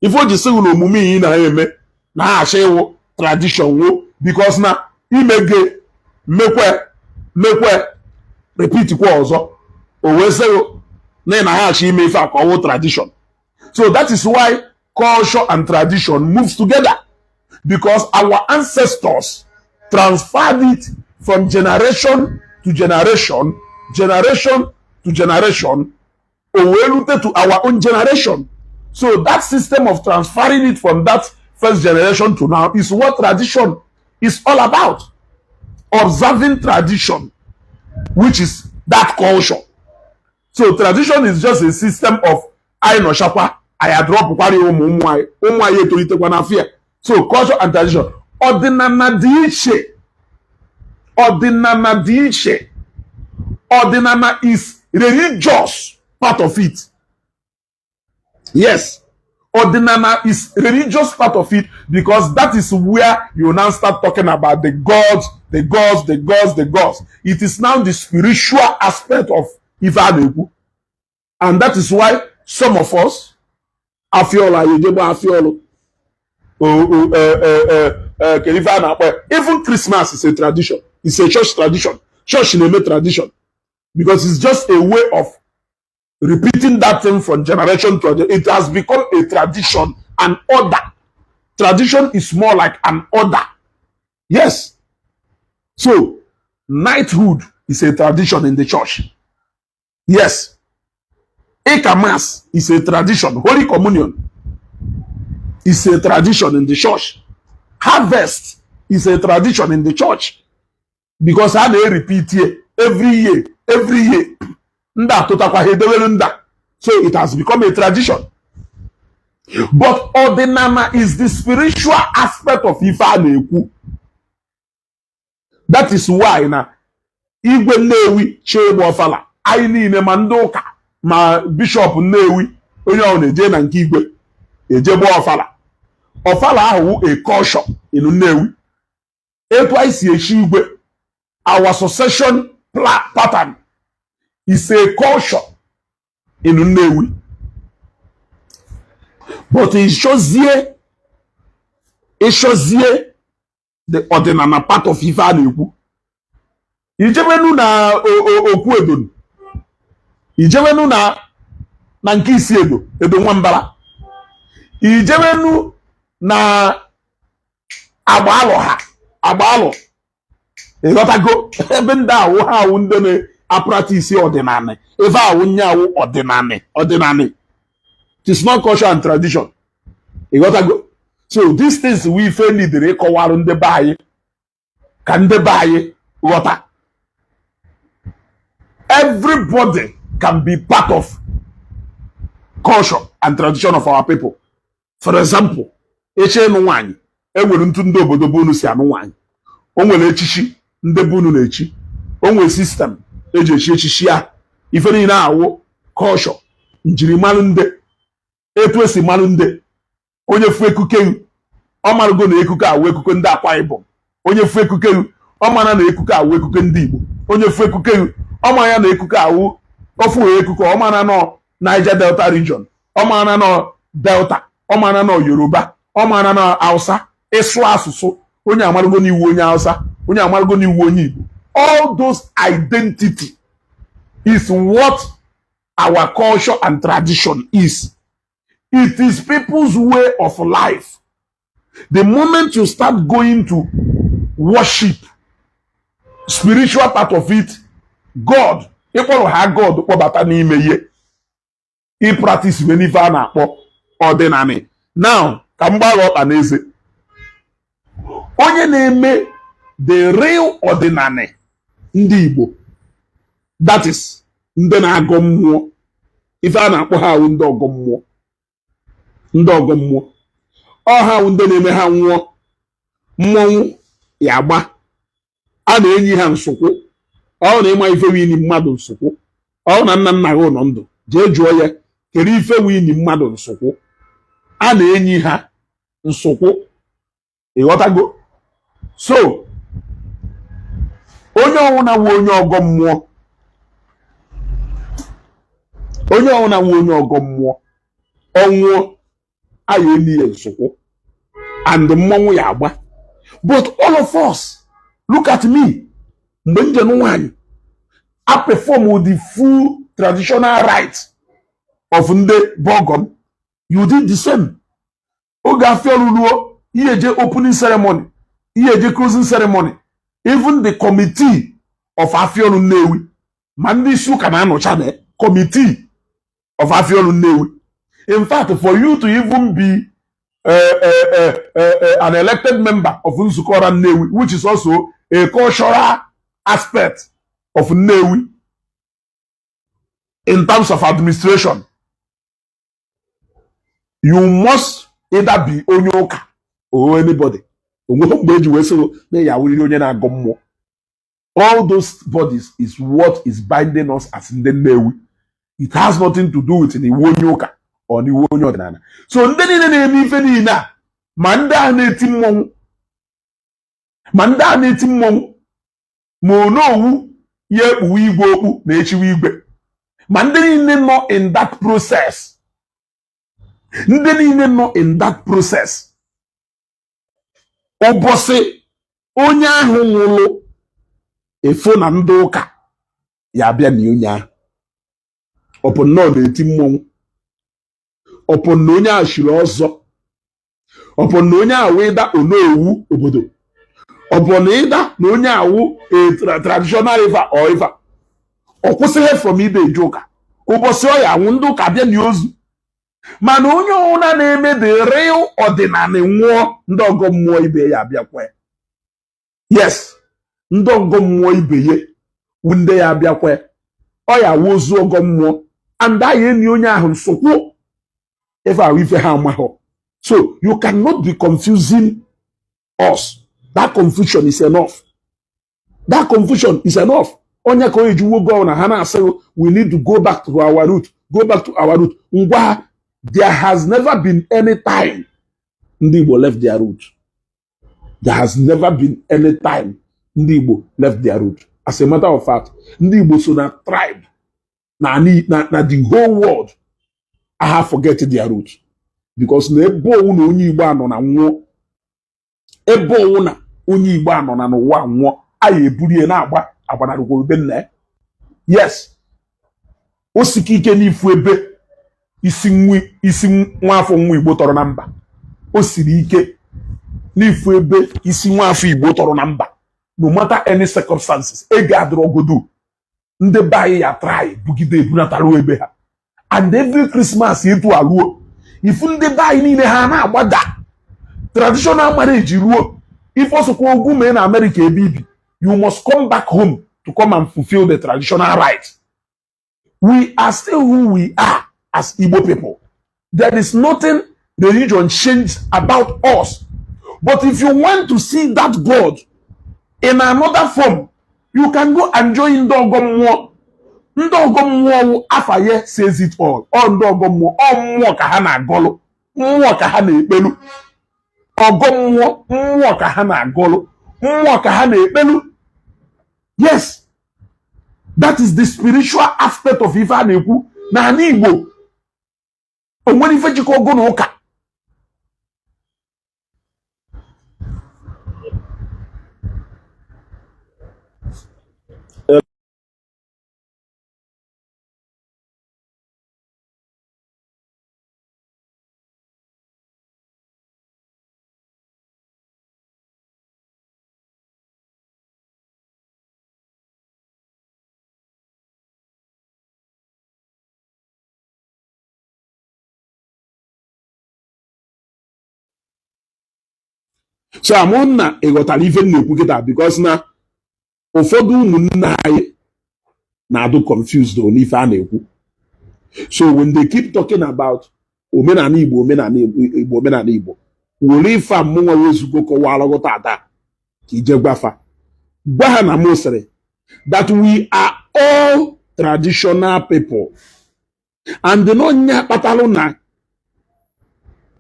Ife o ji sịghị na omume iyi na-eme na ha achọ ịwụ tradition wo because na imege mekwe mekwe repeat kwa ọzọ, o wee sịghị na ị na ha achọ ime ife a ka ọ wụ tradition. So that is why culture and tradition moves together, because our ancestors transferred it from generation to generation, generation to generation, o wee rute to our own generation. So that system of transferring it from that first generation to now is what tradition is all about. Observing tradition, which is that culture. So tradition is just a system of anyị nọchakwa, anyị adropụkwara ya ụmụ ụmụ anyị, ụmụ anyị etolitekwa n'afọ ya. So culture and tradition, ọdịnala dị iche. Ọdịnala dị iche. Ọdịnala is religious part of it. Yes, ọdịnala is religious part of it, because that is where you now start talking about the gods, the gods, the gods, the gods. It is now the spiritual aspect of ife a na-ekwu, and that is why some of us, afiọlụ, anyị ejegbe afiọlụ. Kedu ife a na-akpọ ya? Even Christmas is a tradition. It's a church tradition. Church na-eme tradition because it's just a way of repeating that thing from generation to generation. It has become a tradition, an order. Tradition is more like an order. Yes. So knighthood is a tradition in the church. Yes. Ịka Mass is a tradition. Holy Communion is a tradition in the church. Harvest is a tradition in the church because a na-repeat here every year, every year. Ndị atụtakwa ha edewere ndị a. So it has become a tradition. But ọdịnala is the spiritual aspect of ife a na-ekwu. That is why na Igwe Nnewi chee ịgba ọfala, anyị niile, ma ndị ụka ma bishọp Nnewi, onye ọ na-eje na nke igwe eje gbaa ọfala. Ọfala ahụ wụ a culture in Nnewi. Etu anyị si echi igwe, our succession pattern is a culture in Nnewi. But ịchọzie the ọdịnala part of ife a na-ekwu, ijebenu na okwu edo, ijebenu na nke isi edo, edo nwambara, ijebenu na agba alụ ha agba alụ. Ịghọtago? Ebe ndị awụ ha awụ ndị na-apractice ọdịnala. Ebe awụ nye awụ ọdịnala. Ọdịnala, it is not culture and tradition. Ịghọtago? So these things we ife nidere ịkọwarụ ndị be anyị ka ndị be anyị ghọta. Everybody can be part of culture and tradition of our people. For example, eche ịnụ nwaanyị, enwere ntụ ndị obodo bụ unu si anụ nwaanyị. O nwere echichi ndị bụ unu na-echi. O nwere system eji echi echichi ya. Ife niile awụ culture, njirimara ndị, etu esi marụ ndị. Onye fu ekuke, ọ marụgo na ekuke awụ ekuke ndị Akwa Ibom. Onye fu ekuke, ọ mara na ekuke awụ ekuke ndị Igbo. Onye fu ekuke, ọ mara na ekuke awụ ofu ekuke, ọ mara nọ Niger Delta region, ọ mara nọ Delta, ọ mara nọ Yoruba, ọ mara nọ Hausa. Ịsụ asụsụ, onye amarụgo n'iwu onye Hausa, onye amarụgo n'iwu onye Igbo. All those identity is what our culture and tradition is. It is people's way of life. The moment you start going to worship, spiritual part of it, God, ịkpọrọ ha God kpọbata n'ime ihe ịpractice wee n'ife a na-akpọ ọdịnala. Now ka m gbagha ọkpa n'eze. Onye na-eme the real ọdịnala ndị Igbo, that is ndị na-agọ mmụọ, ife a na-akpọ ha awụ ndị ọgọ mmụọ. Ndị ọgọ mmụọ ọ ha awụ ndị na-eme ha nwụọ, mmọnwụ ya agba, a na-enyi ha nsụkwụ. Ọ na ịma ife wini mmadụ nsụkwụ, ọ na nna nna gị nọ ndụ, jee jụọ ya kedu ife wini mmadụ nsụkwụ. A na-enyi ha nsụkwụ, ịghọtago? So onye ọwụna nwe onye ọgọ mmụọ, onye ọwụna nwe onye ọgọ mmụọ, ọnwụọ aya eni ya nsụkwụ and mmọnwụ ya agba. But all of us, look at me, mgbe njem nwaanyị a perform the full traditional rite of ndị bọgọm, you did the same. Oge afịa ruo, ihe eje opening ceremony, ihe eje closing ceremony, even the committee of Afiolu Nnewi, ma ndị isi ụka na-anọcha na committee of Afiolu Nnewi. In fact, for you to even be an elected member of Nzukọ Ọra Nnewi, which is also a cultural aspect of Nnewi in terms of administration, you must either be onye ụka or anybody. Onweghị mgbe eji wee sị na ya awụrịrị onye na-agọ mmụọ. All those bodies is what is binding us as ndị Nnewi. It has nothing to do with na iwu onye ụka or na iwu onye ọdịnala. So ndị niile na-eme ife niile a, ma ndị ahụ na-eti mmọnwụ, ma ndị ahụ na-eti mmọnwụ, ma onowu ya ekpuwe igwe okpu na echiwe igwe, ma ndị niile nọ in that process, ndị niile nọ in that process, ụbọchị onye ahụ nwụrụ, efo na ndị ụka ya abịa na onye ahụ ọpụ nnọọ na-eti mmọnwụ, ọpụ na onye ahụ shiri ọzọ, ọpụ na onye ahụ ịda onowu obodo, ọpụ na ịda na onye awụ a traditional ifa or ifa, ọ kwụsịghị from ide eje ụka. Ụbọchị ọ ya anwụ, ndị ụka bịa na ozu. Mana onye ọbụla na-eme the real ọdịnala nwụọ, ndị ọgọ mmụọ ibe ya abịakwa. Yes, ndị ọgọ mmụọ ibe ya wu ndị ya abịakwa. Ọ ya awụ ozu ọgọ mmụọ and anyị enyi onye ahụ nsokwu ife ahụ ife ha amaghọ. So you cannot be confusing us. That confusion is enough. That confusion is enough. Onye ka onye ji wuo na ha na-asị we need to go back to our root, go back to our root. Ngwa, there has never been any time ndị Igbo left their root. There has never been any time ndị Igbo left their root. As a matter of fact, ndị Igbo so na tribe na the whole world aha forget their root, because na ebe owu na onye Igbo anọ na nwụọ, ebe owu na onye Igbo anọ na n'ụwa nwụọ, anyị eburie na-agba agbanarụgworo be nna ya. Yes, o sike ike n'ifu ebe isi nwa isi nwa afọ nwa Igbo tọrọ na mba. O siri ike n'ifu ebe isi nwa afọ Igbo tọrọ na mba. No matter any circumstances, ego adịrọgodo, ndị be anyị ya try bugide ebunataruo ebe ha. And every Christmas etu aruo, ifu ndị be anyị niile ha na-agbada traditional marriage ruo. Ife ọsọkwa ogwu mee na America ebe ibi, you must come back home to come and fulfill the traditional right. We are still who we are as Igbo people. There is nothing religion changed about us. But if you want to see that God in another form, you can go and join ndị ọgọ mmụọ. Ndị ọgọ mmụọ wụ afa ya says it all. Ọ ndị ọgọ mmụọ, ọ mmụọ ka ha na-agọlụ, mmụọ ka ha na-ekpelu. Ọgọ mmụọ, mmụọ ka ha na-agọlụ, mmụọ ka ha na-ekpelu. Yes, that is the spiritual aspect of ife a na-ekwu n'ala Igbo. O nwere ife jikọ ọgụ na ụka. So amụ na ịghọtara ife m na-ekwu kịta, because na ụfọdụ ụmụnne anyị na-adụ confused n'ife a na-ekwu. So when they keep talking about omenala Igbo, omenala Igbo, omenala Igbo, were ife a mụnwa wezugo kọwara gị tata ka ije gwafa, gwa ha na mụ sịrị that we are all traditional people, and na onye kpatalụ na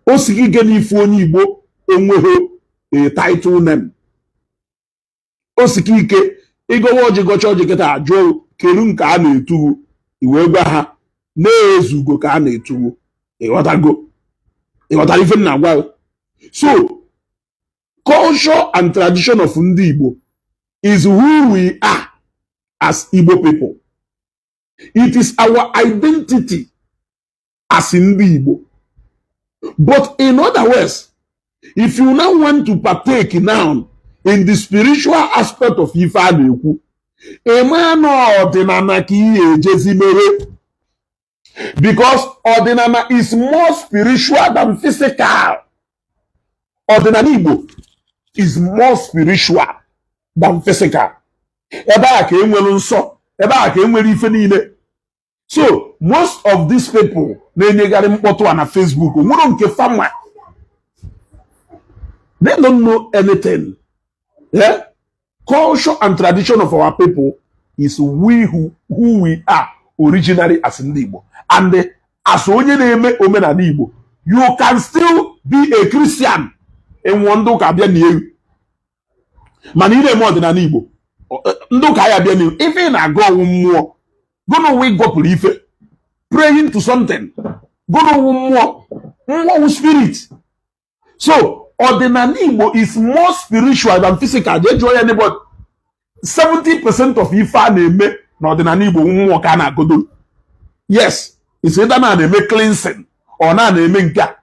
o sighi ike n'ife onye Igbo enweghị a title name. O sike ike ịgọwa ọjị, gọcha ọjị kịta, ajụọ kedu nke a na-etuwu, iwee gwa ha na-ezugo ka a na-etuwu. Ịghọtago? Ịghọtara ife m na-agwa gị? So culture and tradition of ndị Igbo is who we are as Igbo people. It is our identity as ndị Igbo. But in other words, if you now want to partake now in the spiritual aspect of ife a na-ekwu, ịma na ọdịnala ka ihe ejezi mere, because ọdịnala is more spiritual than physical. Ọdịnala Igbo is more spiritual than physical. Ebe a ka enwere nsọ, ebe a ka enwere ife niile. So most of these people na-enyegharị mkpọtụ a na Facebook nwere nke fama, they don't know anything. Yeah? Culture and tradition of our people is we who we are originally as ndị Igbo. And as onye na-eme omenala Igbo, you can still be a Christian. Enwụọ, ndị ụka abịa n'ewu, mana ị na-eme ọdịnala Igbo, ndị ụka ya abịa n'ihu. Ife ị na-agụ ọwụ mmụọ gụnụ ụwa, ịgọpụrụ ife, praying to something, gụnụ ụwụ mmụọ, mmụọ wụ spirit. So ọdịnala Igbo is more spiritual than physical. Jee jụọ ya n'ebe 70% of ife a na-eme n'ọdịnala Igbo, mmụọ ka a na-agodo. Yes, it's either na na-eme cleansing or na na-eme nke a.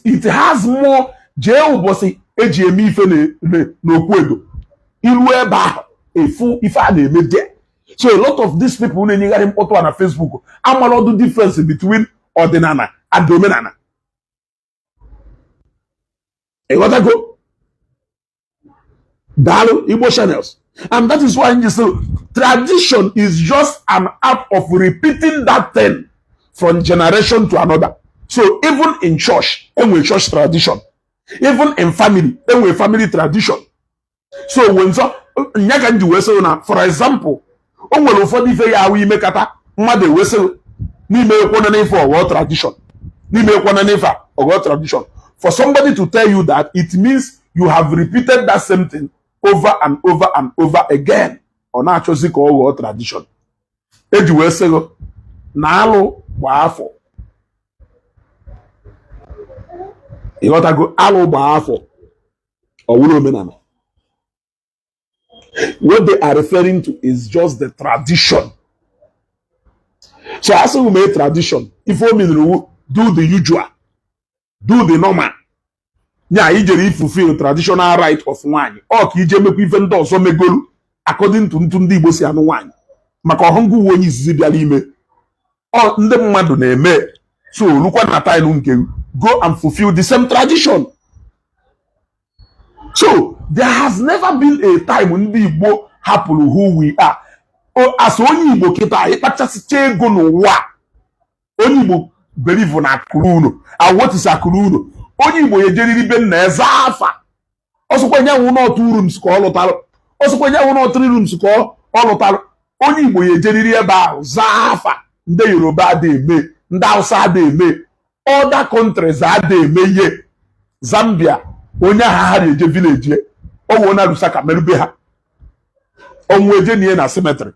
It has more. Jee ụbọchị eji eme ife n'okwu edo, iru ebe ahụ, efu ife a na-eme there. So a lot of these people na-enyegharị mkpọtụ a na Facebook amara ọdụ difference between ọdịnala and omenala. Ịghọtago? Daalụ, Igbo channels. And that is why you say tradition is just an act of repeating that thing from generation to another. So even in church, enwe church tradition. Even in family, enwe family tradition. So when so nya ka m ji wee sị na, for example, o nwere ụfọdụ ife ya ahụ imekata mmadụ ewesị n'ime ekwana n'ife ọghọ tradition, n'ime ekwana n'ife a ọghọ tradition. For somebody to tell you that, it means you have repeated that same thing over and over and over again. Ọ na-achọzi ka ọ ghọọ tradition. Eji wee sị gị na alụ gbaa afọ, ịghọtago? Alụ gbaa afọ, ọ wụrụ omenala. What they are referring to is just the tradition. So asị m mee tradition, ife o menere wu do the usual, do the normal. Nya ijere ifulfill traditional right of nwaanyị, ọ ka ije mekwa ife ndị ọzọ megolu according to ntụ ndị Igbo si anụ nwaanyị, maka ọhụngụ uwe onye izizi bịara ime ọ ndị mmadụ na-eme. So olukwa na time nke go and fulfill the same tradition. So there has never been a time ndị Igbo hapụrụ who we are. As onye Igbo kịta, ịkpachasịcha ego n'ụwa, onye Igbo believe na akụrụ unu. And what is akụrụ unu? Onye Igbo ya ejeriri be nna eze afa, ọsọkwa nyanwụ na two rooms ka ọ lụtalụ, ọsọkwa nyanwụ na three rooms ka ọ lụtalụ, onye Igbo ya ejeriri ebe ahụ zaa afa. Ndị Yoruba ada eme, ndị Hausa ada eme, other countries ada eme ihe. Zambia, onye agha ha na-eje village ọwụ na Lusaka merube ha ọnwụ eje nie na cemetery.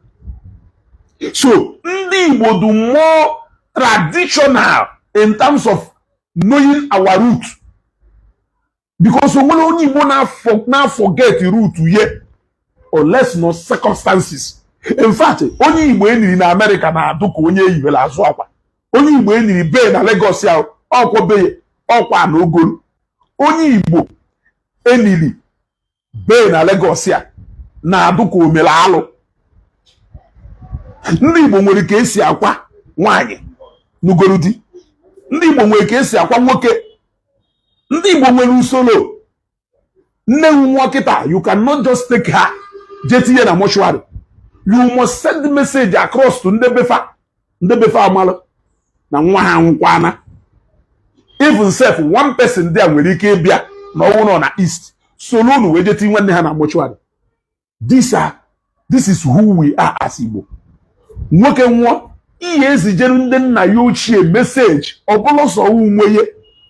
So ndị Igbo do more traditional in terms of knowing our root, because onwere onye Igbo na forget root ye unless no circumstances. In fact, onye Igbo eniri na America na-adụ ka onye eyiwere azụ akwa. Onye Igbo eniri be na Lagos ya, ọkwa be ọkwa na ogolu. Onye Igbo eniri be na Lagos ya na-adụ ka omere alụ. Ndị Igbo nwere ka esi akwa nwaanyị n'ugolu di, ndị Igbo nwere ka esi akwa nwoke, ndị Igbo nwere usoro. Nne nwụọ kịta, you cannot just take her jee tinye na mortuary. You must send message across to ndị befa, ndị befa amalụ na nwa ha nwụkwana. Even sef, one person there nwere ike ịbịa na ọnwụ nọ na east solo unu wee jee tinye nwanne ha na mortuary. This is who we are as Igbo. Nwoke nwụọ, ihe ezijere ndị nna ya ochie message. Ọ bụla sọ onwe ya,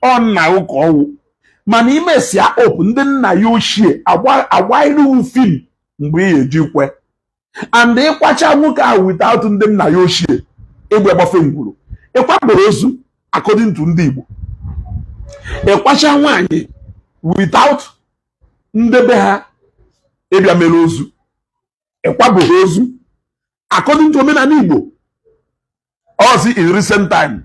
ọ nna ụka ọwụ, mana imesia up ndị nna ya ochie agba film mgbe ị eji kwe and ịkwacha nwoke ahụ without ndị nna ya ochie egbe gbafe ngwuru, ịkwakporo ozu. According to ndị Igbo, ịkwacha nwaanyị without ndebe ha ịbịa mere ozu, ịkwabụghị ozu according to omenala Igbo. Ọzi in recent time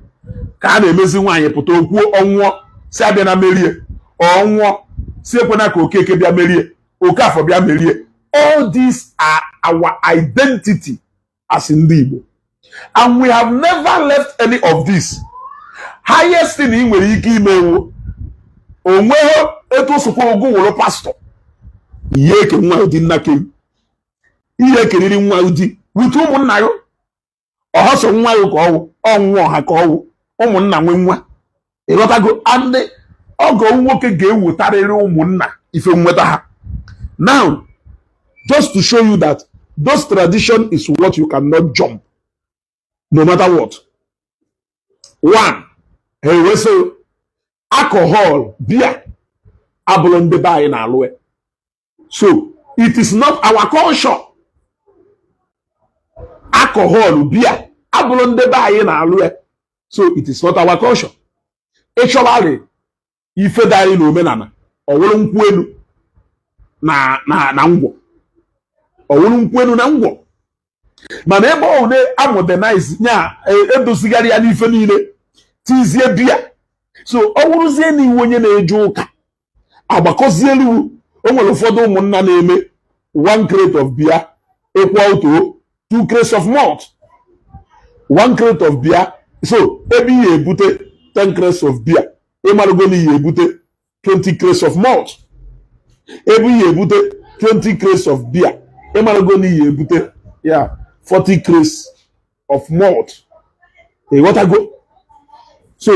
ka a na-emezi nwaanyị pụta okwuo ọnwụọ si abịa na merie, ọnwụọ si ekwena ka Okeke bịa merie, Okafọ bịa merie. All these are our identity as ndị Igbo, and we have never left any of this. Highest thing ị nwere ike imewo, onweghị etu sokwa ogo wụrụ pastọ, ihe eke nwa ụdị nna kem, ihe ekeriri nwa ụdị with ụmụnna ya. Ọhọsọ nwa ya ka ọwụ ọnwụ ọha ka ọwụ ụmụnna nwe nwa, ịghọtago? And ọgọ nwoke ga-ewetarịrị ụmụnna ife nweta ha. Now, just to show you that those tradition is what you cannot jump no matter what. One, ha ewesị alcohol, beer abụrụ ndị be anyị na-alụ, so it is not our culture. Alcohol, beer abụrụ ndị be anyị na-alụ ya, so it is not our culture. Ịchọbarị ife dị anyị n'omenala, ọwụrụ nkwụ elu na ngwọ, ọwụrụ nkwụ elu na ngwọ. Mana ebe ọ na-amodernize nya, edozigharị ya n'ife niile, tizie biya. So ọ wụrụzie na iwu onye na-eje ụka agbakọzielu iwu, o nwere ụfọdụ ụmụnna na-eme one crate of beer equal to two crates of malt. One crate of beer, so ebe ihe ebute 10 crates of beer, ịmarụgo na ihe ebute 20 crates of malt. Ebe ihe ebute 20 crates of beer, ịmarụgo na ihe ebute ya 40 crates of malt, ịghọtago? So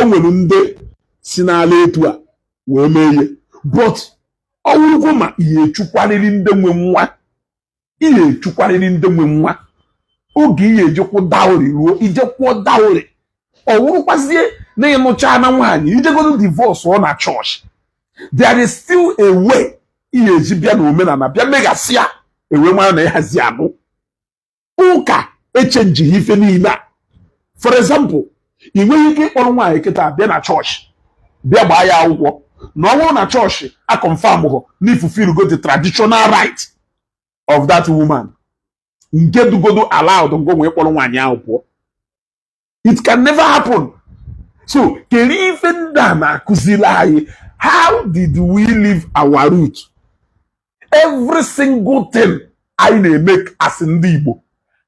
o nwere ndị si n'ala etu a wee mee ihe, but ọ wụrụkwa ma ihe echukwarịrị ndị nwe nwa, ihe echukwarịrị ndị nwe nwa oge ihe ejekwu dowry ruo, ijekwuo dowry. Ọ wụrụkwazie na ịnụcha na nwaanyị, ijegodo divorce ọ na chọọchị, there is still a way ihe eji bịa na omenala bịa meghasịa ewee mara na ịhazi anụ ụka echenjighị ife niile a. For example, ị nweghị ike ịkpọrọ nwaanyị kịta bịa na chọọchị bịa gbaa ya akwụkwọ na ọ bụrụ na chọọchị a confirm hụ na ifulfillgo the traditional right of that woman nke dugodo allowed ngo nwee kpọrọ nwaanyị ahụ pụọ. It can never happen. So kedu ife ndị a na-akụziri anyị? How did we leave our root? Every single thing anyị na-eme as ndị Igbo,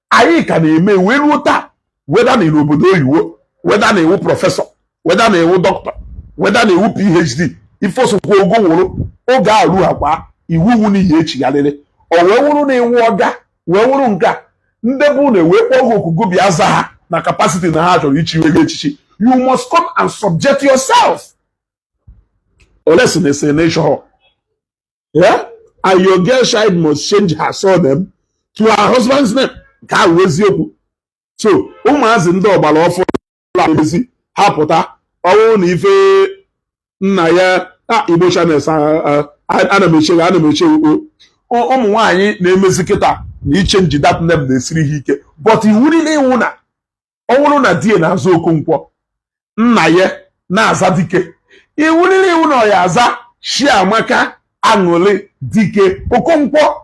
anyị ka na-eme wee ruo taa. Whether na n'obodo oyibo, whether na iwu professor, whether na iwu doctor, whether na iwu PhD, ife osokwa ogo wụrụ oge a rughakwa iwu wu n'ihi echigharịrị o wee wụrụ na iwu ọga wee wụrụ nke a ndị bụ na wee kpọọ gị okugo bịa za ha na capacity na ha chọrọ ichi gị echichi. You must come and subject yourself unless na ese nation. Yeah, and your girl child must change her surname to her husband's name. Nke ahụ eziokwu. So ụmụazị ndị ọgbara ọfụrụ ezi ha pụta ọnwụ na ife nna ya a Igbo channels, ana m eche, ana m eche. Ụmụ nwaanyị na-emezi kịta na ichange that name na-esiri ha ike, but iwu niile iwu na ọ bụrụ na di na-aza Okonkwo, nna ya na-aza Dike, iwu niile iwu na ọ ya aza Chiamaka Aṅụrị Dike Okonkwo.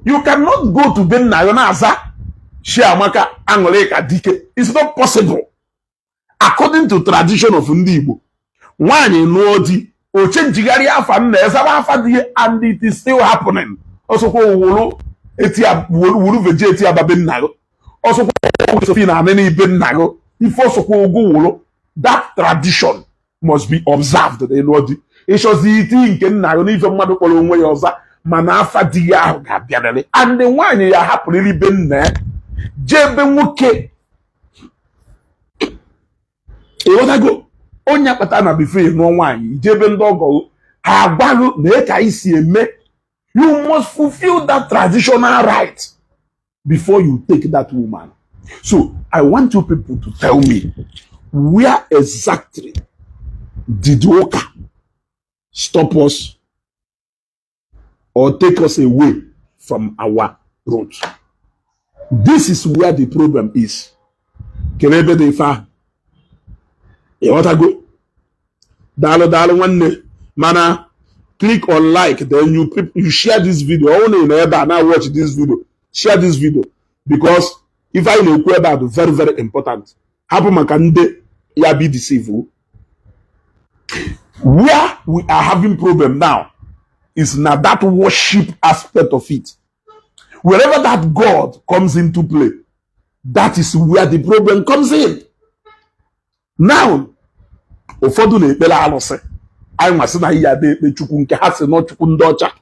You cannot go to be nna ya na-aza Chiamaka Aṅụrị ka Dike. It's not possible according to tradition of ndị Igbo. Nwaanyị nụọ di, o changegharị afa nna ya zaba afa di ya, and it is still happening. Ọsọkwa wuru eti wuru veji eti ababe nna gị, ọsọkwa sofi na anị n'ibe nna gị, ife ọsọkwa ogo wuru, that tradition must be observed. Ịnụọ di, Ịchọzi iti nke nna gị n'ife mmadụ kpọrọ onwe ya ọza, mana afa di ya ahụ ga-abịarịrị. And nwaanyị ya hapụrịrị be nna ya jee ebe nwoke. Ịghọtago? Onye akpata na before nụọ nwaanyị, ije ebe ndị ọgọ ha agwaghị na ka anyị si eme. You must fulfill that traditional right before you take that woman. So I want you people to tell me, where exactly did ụka stop us or take us away from our root? This is where the problem is. Kedu ebe dị ife ahụ? Ịghọtago? Daalụ, daalụ nwanne. Mana click on like, then you share this video. Ọ na ị nọ ebe a na watch this video, share this video, because ife anyị na-ekwu ebe a dị very, very important. Hapụ maka ndị ya be deceive. Where we are having problem now is na that worship aspect of it. Wherever that God comes into play, that is where the problem comes in. Now, ụfọdụ na-ekpere alụsị. Anyị nwasị na ya ada ekpe Chukwu nke ha si nọ Chukwu ndị ọcha.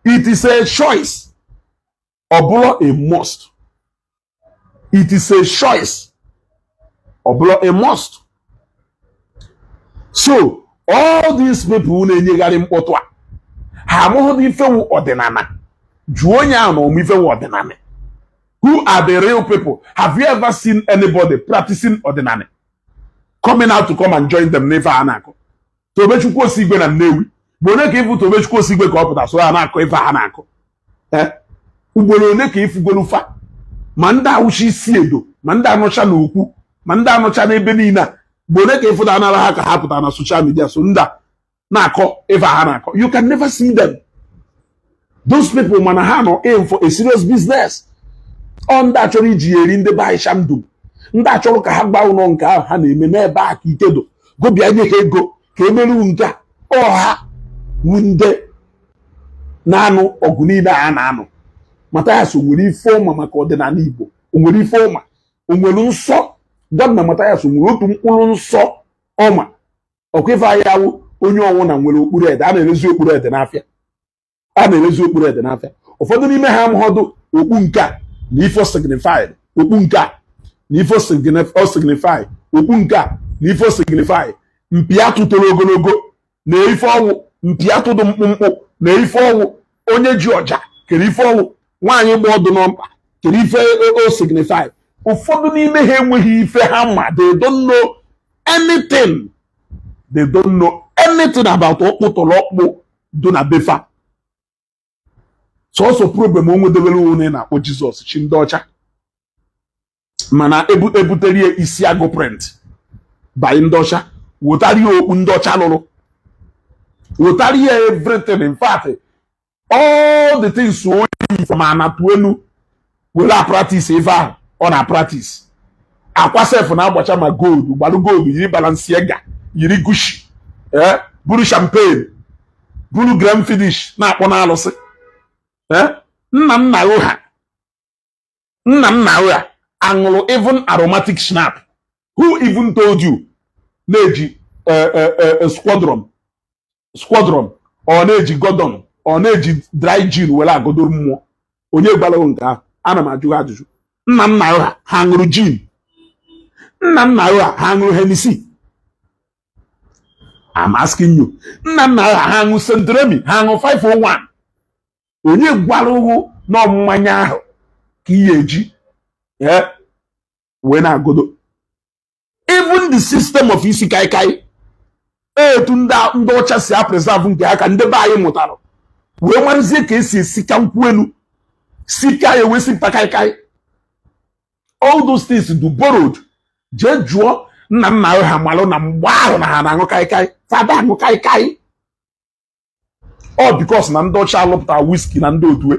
It is a choice, ọ bụrụ a must. It is a choice, ọ bụrụ a must. So all these people na-enyegharị mkpọtụ a, ha amụghị ifewu ọdịnala. Jụọ onye ahụ na ọmụ ifewu ọdịnala. Who are the real people? Have you ever seen anybody practicing ọdịnala coming out to come and join them n'ife a na-akọ? Tobechukwu Osigwe na Nnewi bụ onye ka ịfụ Tobechukwu Osigwe ka ọ pụta so ha na-akọ ife ha na-akọ? Ugboro one ka ịfụgolu fa? Ma ndị awụcha isi edo, ma ndị anụcha n'okwu, ma ndị anụcha n'ebe niile a, bụ one ka ịfụda anara ha ka ha pụtara na social media so ndị a na-akọ ife ha na-akọ? You can never see them, those people. Mana ha nọ aim for a serious business. Ọ ndị achọrọ iji ya eri ndị be anyị shamdum, ndị achọrọ ka ha gbaa ụlọ nke ahụ ha na-eme n'ebe a ka ikedo gobịa nye ha ego ka emerụ nke a. Ọha wu ndị na-anụ ọgụ niile a na-anụ. Mathias, o nwere ife ọma maka ọdịnala Igbo? O nwere ife ọma? O nwere nsọ? Gwa m na Mathias o nwere otu mkpụrụ nsọ ọma. Ọkwa ife anyị awụ onye ọnwụ na nwere okpuru ede a na-erezi, okpuru ede n'afịa a na-erezi, okpuru ede n'afịa. Ụfọdụ n'ime ha amụghọdụ okpu nke a na ife signified, okpu nke a na ife o signify, okpu nke a na ife o signify, mpi atụ toro ogologo na ife ọnwụ, mpi atụ dị mkpụmkpụ na ife ọnwụ, onye ji ọja kere ife ọnwụ, nwaanyị gba ọdụ n'ọmkpa kere ife o signify. Ụfọdụ n'ime ha enweghị ife ha ma. They don't know anything. They don't know anything about ọkpụtọrọ ọkpụ dị na befa. Sọsọ problem o nwedebere onye na-akpọ Jizọs chi ndị ọcha, mana ebutere ya isi agụ print by ndị ọcha, wetara ya okpu ndị ọcha lụrụ, wetara ya everything. In fact, all the things oyi from anatu elu were a practice ife ahụ ọ na practice. Akwa sef na-agbacha ma gold gbalụ gold, yiri Balenciaga, yiri Gucci, ee, buru champagne, buru grand finish na-akpọ n'alụsị. Ee, nna nna ha, nna nna ha aṅụrụ even aromatic schnapps. Who even told you na-eji squadron squadron, ọ na-eji Gordon, ọ na-eji dry gin were agodoro mmụọ? Onye gwara nke ahụ? Ana m ajụ gị ajụjụ. Nna nna ha, ha ṅụrụ gin? Nna nna ha, ha ṅụrụ Hennessy? I'm asking you. Nna nna ha, ha ṅụ St. Remy? Ha ṅụ 501? Onye gwara ụgwụ na mmanya ahụ ka ị eji wee na-agodo? Even the system of isi kaikai, etu ndị ọcha si a preserve nke ha ka ndị be anyị mụtara wee marụzie ka esi esika nkwụ elu, sika ya wee sipụta kaikai. All those things do borrowed. Jee jụọ nna nna ha malụ na mgbe ahụ na ha na-aṅụ kaikai, fada aṅụ kaikai. Ọ because na ndị ọcha alụpụtara whisky na ndị otue,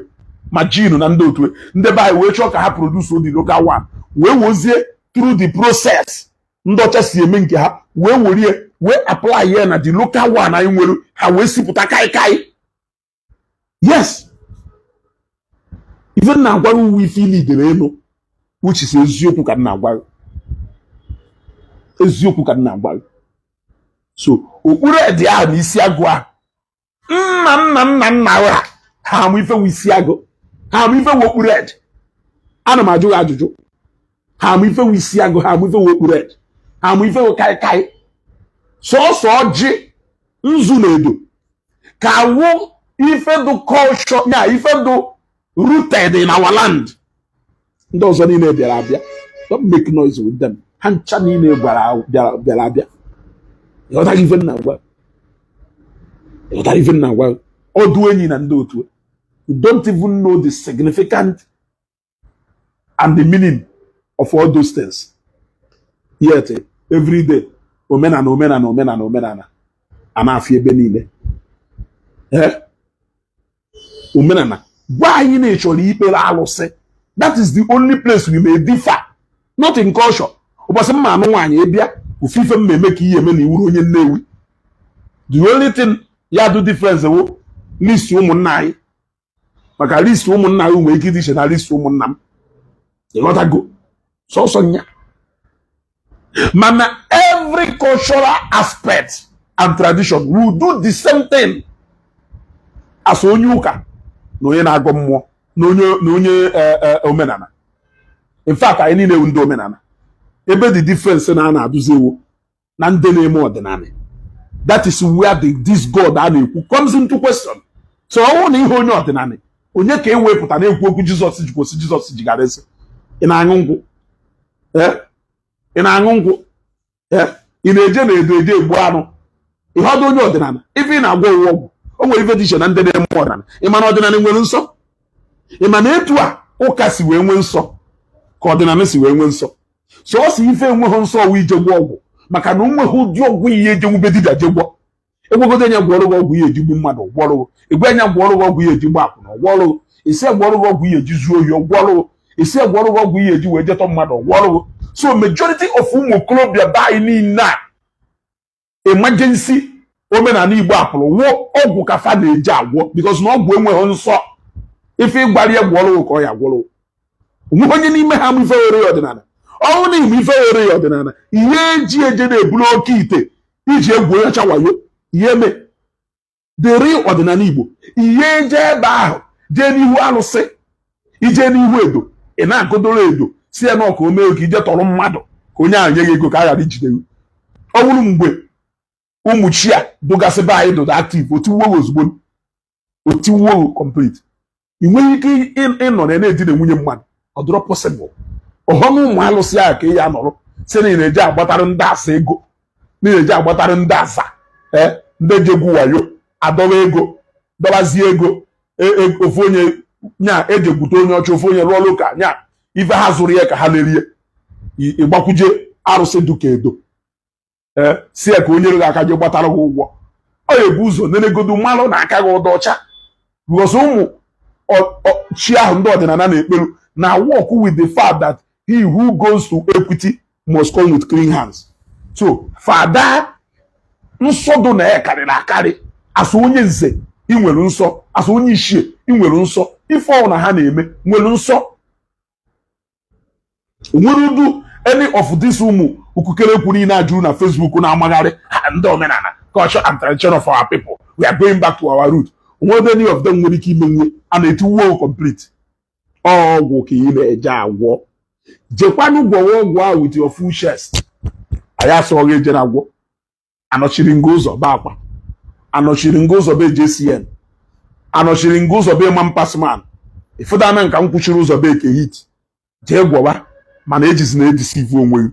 ma gin na ndị otue, ndị be anyị wee chọọ ka ha produce the local one, wee wozie through the process ndị ọcha si eme nke ha, wee werie wee apply ya na the local one anyị nwere, ha wee sipụta kaikai. Yes, ife m na-agwa gị uwe ife ilidere elu, which is eziokwu ka m na-agwa gị, eziokwu ka m na-agwa gị. So okpuru edi ahụ na isi agụ ahụ, nna nna nna nna ha ha amụ ife wu isi agụ, ha amụ ife wu okpuru edi. Ana m ajụ gị ajụjụ. Ha amụ ife wu isi agụ, ha amụ ife wu okpuru edi, ha amụ ife wu kaikai? Sọsọ ọjị, nzu na edo ka wụ ife dụ culture ya, ife dụ rooted in our land. Ndị ọzọ niile bịara abịa. Don't make noise with them. Ha ncha niile gwara bịara abịa. Ịghọtara ife nna gwa? Ịghọtara ife nna gwa? Ọdụ enyi na ndị otu, you don't even know the significant and the meaning of all those things. Yet every day, omenala, omenala, omenala, omenala a na-afị ebe niile. Ee, omenala gwa anyị na ị chọrọ ikpere alụsị. That is the only place we may differ, not in culture. Ụbọchị mma anụ nwaanyị ịbịa, ofu ife m eme ka ihe eme na iwuru onye Nnewi. The only thing ya do difference wụ list ụmụnna anyị, maka list ụmụnna anyị nwere ike ịdị iche na list ụmụnna m. Ịghọtago? Sọsọ nya. Mana every cultural aspect and tradition will do the same thing as onye ụka na onye na-agọ mmụọ na onye omenala. In fact, anyị niile ewu ndị omenala. Ebe the difference na a na-adụzi ewu na ndị na-eme ọdịnala, that is where this God a na-ekwu comes into question. So ọ bụrụ na ihe onye ọdịnala, onye ka e wepụta na-ekwu okwu Jizọs ji kwụsị, Jizọs jigara esi, ị na-aṅụ nkwụ? Ee, ị na-aṅụ nkwụ? Ee, ị na-eje na edo eje egbu anụ? Ihe ọdụ onye ọdịnala, ife ị na-agwọ ụwa ọgwụ, o nwere ife dị iche na ndị na-eme ọdịnala. Ị ma na ọdịnala nwere nsọ? Ị ma na etu a ụka si wee nwee nsọ ka ọdịnala si wee nwee nsọ? Sọọsọ ife enweghị nsọ ọwụ ije gwọ ọgwụ, maka na onweghị ụdị ọgwụ ihe ejenwube dibịa je gwọ. Egwegodo anya gwọrọ gị ọgwụ ihe ejigbu mmadụ, gwọrọ gị. Egwe anya gwọrọ gị ọgwụ ihe ejigbu akwụna, gwọrọ gị. Isi gwọrọ gị ọgwụ ihe eji zuo ohi, gwọrọ gị. Isi gwọrọ gị ọgwụ ihe eji wee jetọ mmadụ, gwọrọ gị. So majority of ụmụ okorobịa be anyị niile a, emergency omenala Igbo apụrụ wụọ ọgwụ ka fa na-eji agwọ, because na ọgwụ enweghị nsọ. Ife ịgbara ya gwọrọ gị ka ọ ya gwọrọ gị. Onweghị onye n'ime ha mụ ife were ya ọdịnala. Ọnwụ na ime ife were ya ọdịnala, ihe eji eje na-eburu oke ite iji egwu onye wayo ihe eme the real ọdịnala Igbo. Ihe eje ebe ahụ, jee n'ihu alụsị, ije n'ihu edo, ị na-akụdoro edo si ya na ọka o mee ka ije tọrọ mmadụ ka onye ahụ nye gị ego ka a ghara ijide gị. Ọ bụrụ mgbe ụmụ chi a dụgasị be anyị dụda active, otiwuo ozugbo, otiwuo complete. Ị nweghị ike ịnọ na na-edina nwunye mmadụ, ọ dịrọ possible. Ọghọm ụmụ alụsị ahụ ka ị ya nọrọ si na ị na-eji agbatara ndị asa ego, na ị na-eji agbatara ndị asa, ee, ndị ji egwu wayo adọba ego, dọbazie ego. Ofu onye nya eji egwute onye ọcha, ofu onye rụọ ụka nya ife ha zụrụ ya ka ha lerie. Ịgbakwuje arụsị duka edo, ee, si ya ka o nyere gị aka je gbatara gị ụgwọ. Ọ ga-ebu ụzọ nenegodu mmalụ na aka gị ụdọ ọcha, because ụmụ chi ahụ ndị ọdịnala na-ekperu na work with the fact that he who goes to equity must come with clean hands. So fada nsọ dụ na ya karịrị akarị. Asụ onye nze ị nwere nsọ, asụ onye ichie ị nwere nsọ, ife ọwụ na ha na-eme nwere nsọ. Nwere udu any of this ụmụ ukukere niile a juru na Facebook na-amagharị ha, ndị omenala, culture and tradition of our people, we are going back to our root. Nwere any of them nwere ike ime nwe a na-etiwuo complete ọgwụ ka ị na-eje agwọ? Jekwanụ gwọwa ọgwụ ahụ with your full chest. Anyị asọghị eje na agwọ. Anọchiri nga ụzọ be akwa, anọchiri nga ụzọ be JCN, anọchiri nga ụzọ be man pasman ịfụdana nka m kwuchiri ụzọ be eke hit. Jee gwọwa, mana ejizi na edeceive onwe gị,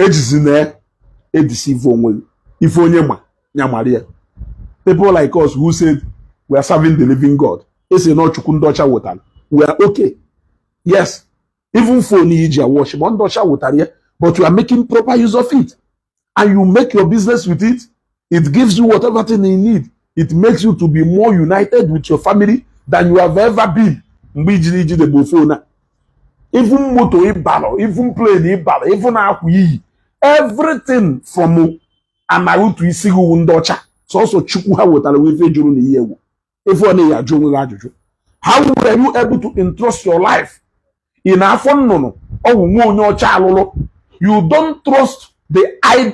ejizi na edeceive onwe gị. Ife onye ma ya mara ya. People like us who said we are serving the living God, esi na Chukwu ndị ọcha wetara, we are okay. Yes, even phone iji watch ma ndị ọcha wetara ya, but you are making proper use of it and you make your business with it. It gives you whatever thing you need. It makes you to be more united with your family than you have ever been mgbe ijiri ijidebe phone a. Even moto ịbalụ, even plane ịbalụ, even akwa iyi, everything from anaghị isi gị wu ndị ọcha. Sọsọ Chukwu ha wetara ife juru na ihe egwu. Ife ọ na-eyi ajụ onwe gị ajụjụ: how were you able to entrust your life in afọ nnụnụ ọwụ nwa onye ọcha alụlụ? You don't trust the,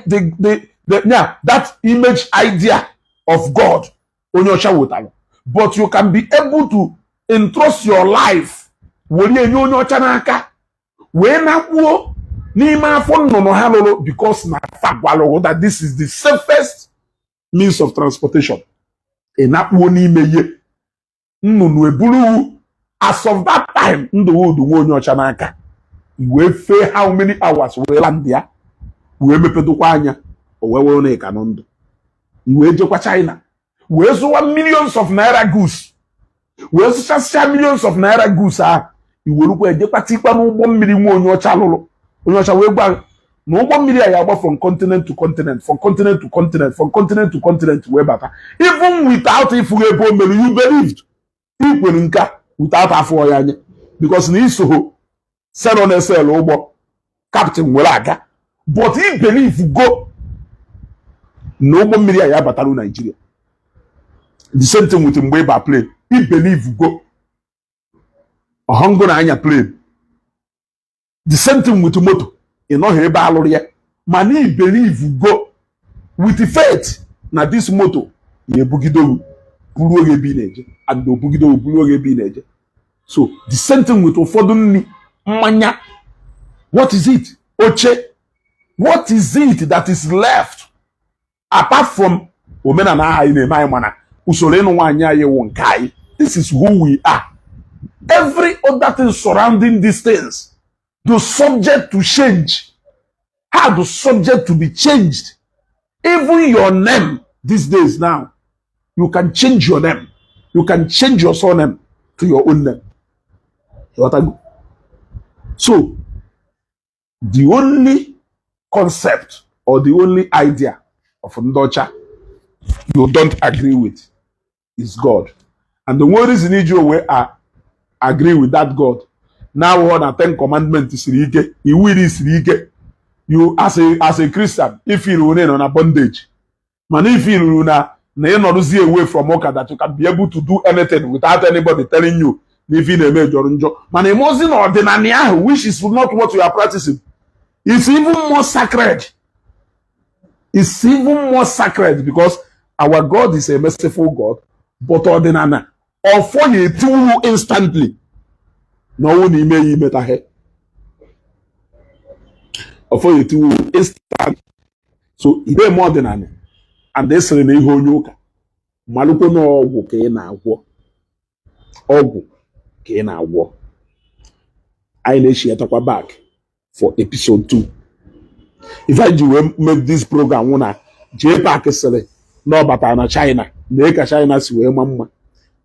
the, the, the, yeah, that image idea of God onye ọcha wetara, but you can be able to entrust your life were enye onye ọcha n'aka wee nakpuo n'ime afọ nnụnụ ha lụrụ, because na fa gwalụrụ that this is the safest means of transportation. Ị nakpuo n'ime ihe nnụnụ eburu. As of that time, ndụ udu nwa onye ọcha n'aka, i wee fee how many hours wee land ya, wee mepedokwa anya, o wee were na ị ka nọ ndụ. I wee jekwa China wee zụwa millions of naira goods, wee zụchasịa millions of naira goods ahụ, i werukwa ejekwa tikwa n'ụgbọ mmiri nwa onye ọcha lụrụ. Onye ọcha wee gwa na ụgbọ mmiri a ya agba from continent to continent, from continent to continent, from continent to continent wee bata, even without ịfụghị ebe o mere. You believed, ikwere nka without afọ ya anya, because na isoho sero na-esel ụgbọ captain were aga, but i believe go na ụgbọ mmiri a ya bataru Nigeria. The same thing with mgbe ịba plane. I believe go ọhọngụ na anya plane. The same thing with moto. Ị nọghị ebe alụrụ ya, mana i believe go with faith na this moto ya ebugidowu buru oge ebe ị na-eje, and obugidowu buru oge ebe ị na-eje. So the same thing with ụfọdụ nri, mmanya, what is it, oche, what is it that is left apart from omenala aha anyị na-eme anyị? Mana usoro ịnụ nwaanyị anyị wụ nke anyị. This is who we are. Every other thing surrounding these things, the subject to change, how the subject to be changed. Even your name these days now, you can change your name, you can change your surname to your own name. Ịghọtago? So the only concept or the only idea of ndị ọcha you don't agree with is God, and the one reason iji onwe a agree with that God now, na Ten Commandment siri ike, iwu iri siri ike. You as a Christian, if you nọ na bondage, mana if you na ị nọrụzi away from ụka, that you can be able to do anything without anybody telling you na ife ị na-eme jọrọ njọ, mana ịmụzi na ọdịnala ahụ, which is not what you are practicing, is even more sacred. It's even more sacred because our God is a merciful God, but ọdịnala ọfọ ya etiwu instantly na ọnwụ na ime ya imetaghe ọfọ ya etiwu instantly. So ide eme ọdịnala and esịrị na ihe onye ụka malụkwe na ọgwụ ka ị na-agwọ, ọgwụ ka ị na-agwọ. Anyị na-echietakwa back for episode 2. Ife anyị ji wee make this program wụ na JPAC sịrị na ọ batara na China na ka China si wee ma mma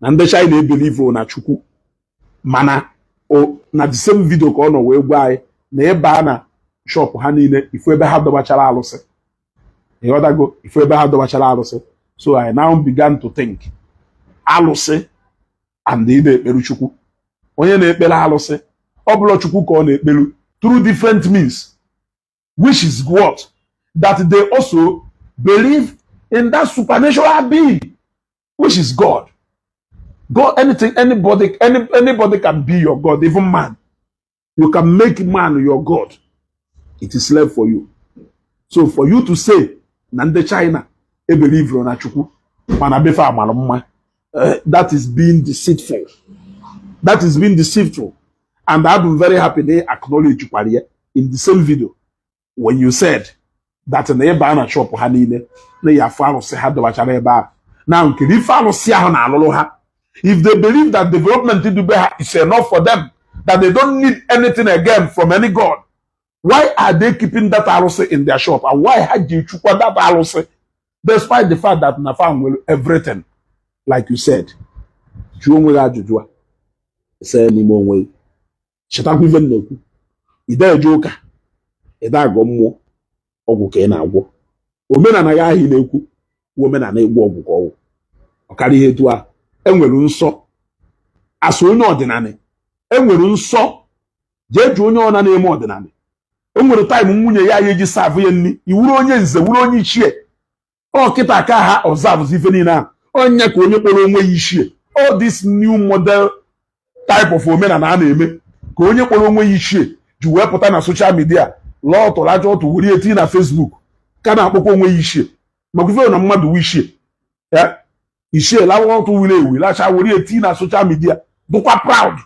na ndị China ebelieve na Chukwu, mana o na the same video ka ọ nọ wee gwa anyị na ịba na shop ha niile, ifu ebe ha dọbachara alụsị. Ịghọtago? Ifu ebe ha dọbachara alụsị. So I now began to think, alụsị and ị na-ekperu Chukwu, onye na-ekpere alụsị, ọ bụla Chukwu ka ọ na-ekperu through different means, which is what that they also believe in, that supernatural being which is God. God, anything, anybody, anybody can be your God, even man. You can make man your God. It is left for you. So for you to say na ndị China ebelieve na Chukwu, mana befe amara mma, that is being deceitful. That is being deceitful. And I'm very happy they acknowledge kwara ya in the same video when you said that na ebe a na shop ha niile na ya afụ arụsị ha dọbachara ebe a na nkiri ife arụsị ahụ na-alụrụ ha. If they believe that development dube ha is enough for them, that they don't need anything again from any god, why are they keeping that arụsị in their shop, and why ha ji chukwa that arụsị despite the fact that na fa nwere everything, like you said? Jụọ onwe gị ajụjụ a, ese n'ime onwe gị. Chetakwa ife m na-ekwu: ide eje ụka, ide agọ mmụọ, ọgwụ ka ị na-agwọ. Omenala ya ahụ ị na-ekwu bụ omenala ịgwọ ọgwụ ka ọgwụ ọkarịa ihe etu a. Enwere nsọ asụ onye ọdịnala, enwere nsọ. Jee jụọ onye ọna na-eme ọdịnala. O nwere time nwunye ya ya eji serve ya nri, iwuru onye nze, wuru onye ichie. Ọ kịta ka ha observe ife niile ahụ, onye ka onye kpọrọ onwe ya ichie. All this new model type of omenala a na-eme ka onye kpọrọ onwe ya ichie ji wee pụta na social media lụọ tụrụ aja ọtụ were etinye na Facebook. Ka na-akpọkwa onwe ya ichie, maka ife na mmadụ wu ichie ya, ichie lawa ọtụ wuru ewu lacha were eti na social media, dụkwa proud.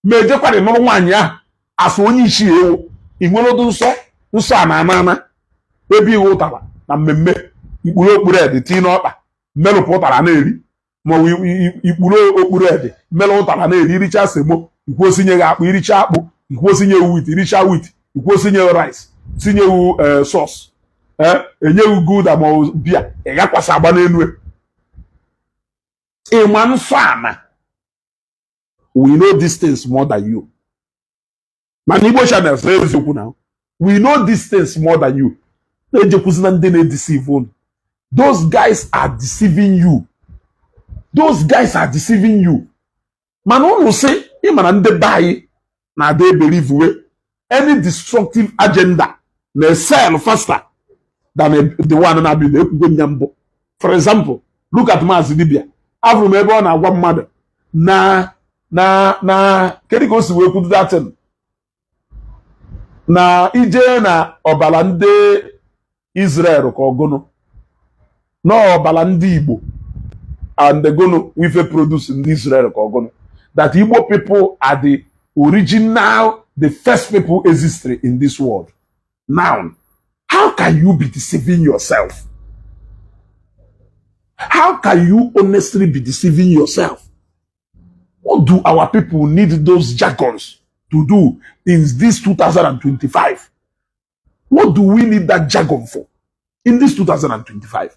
Ma ejekwarị nụrụ nwaanyị ahụ asụ onye ichie ewu. Ị nwere ụdị nsọ nsọ a na ana ana ebe iwe ụtara na mmemme ikpuru okpuru ede tii n'ọkpa mmelụpụ ụtara na-eri, maọbụ ikpuru okpuru ede mmelụ ụtara na-eri, iricha semo, ikwuosinye gị akpụ, iricha akpụ, ikwuosinye wheat, iricha wheat, ikwuosinye rice, tinyewu sauce, enyeghị Gulder ma ọ bịa, ị gakwasị agba n'elu. Ịma nsọ ana? We know these things more than you. Mana Igbo channels, eziokwu na we know these things more than you. Na-ejekwuzina ndị na-edeceive unu. Those guys are deceiving you, those guys are deceiving you. Mana unu sị ịmana ndị be anyị na-ada ebelieve any destructive agenda na-esell faster than the one na-abịa na ekwugo nya mbụ. For example, look at Maazị Dibia. Afụrụ m ebe ọ na-agwa mmadụ na kedu ka o si wee kwudo datin na ije na ọbara ndị Israel ka ọgụnụ na ọbara ndị Igbo and the gụnụ wife produce ndị Israel ka ọgụnụ, that Igbo people are the original, the first people existing in this world. Now, how can you be deceiving yourself? How can you honestly be deceiving yourself? What do our people need those jargons to do in this 2025? What do we need that jargon for in this 2025?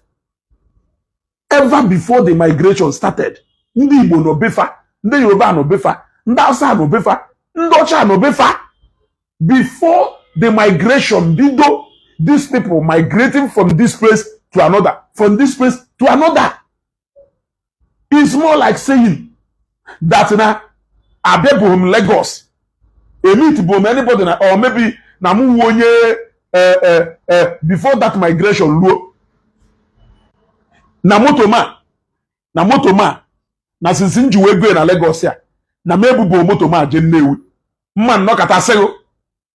Ever before the migration started, ndị Igbo nọ befa, ndị Yoruba nọ befa, ndị Hausa nọ befa, ndị ọcha nọ befa. Before the migration bido, these people migrating from this place to another, from this place to another. It's more like saying that na abịabụghị m Lagos, emit bụ m anybody na, or maybe na mụ wu onye before that migration ruo na moto ma na moto ma na since m ji wee go na Lagos ya na m ebubo moto ma jee Nnewi. Mma nnọkọta sịghị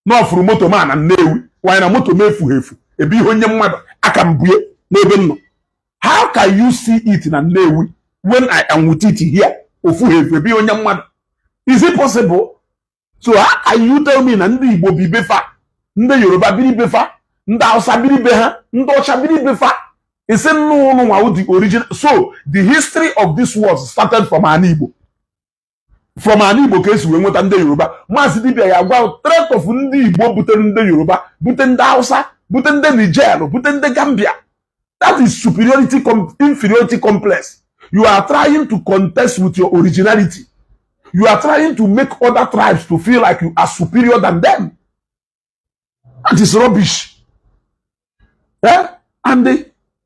na ọfụrụ moto ma na Nnewi wanyị na moto m efughị efu ebe ihe onye mmadụ aka m bue n'ebe m nọ. How can you see it na Nnewi when I am with it here? Ofughị efu ebe ihe onye mmadụ, is it possible? So how can you tell me na ndị Igbo bi befa, ndị Yoruba biri befa, ndị Hausa biri be ha, ndị ọcha biri befa, isi nnụ nwa the origin? So the history of this world started from ana Igbo, from ana Igbo ka esi wee nweta ndị Yoruba. Maazị Dibia ya gwa threat of ndị Igbo butere ndị Yoruba, bute ndị Hausa, bute ndị Niger, bute ndị Gambia. That is superiority inferiority complex. You are trying to contest with your originality. You are trying to make other tribes to feel like you are superior than them. That is rubbish, eh? And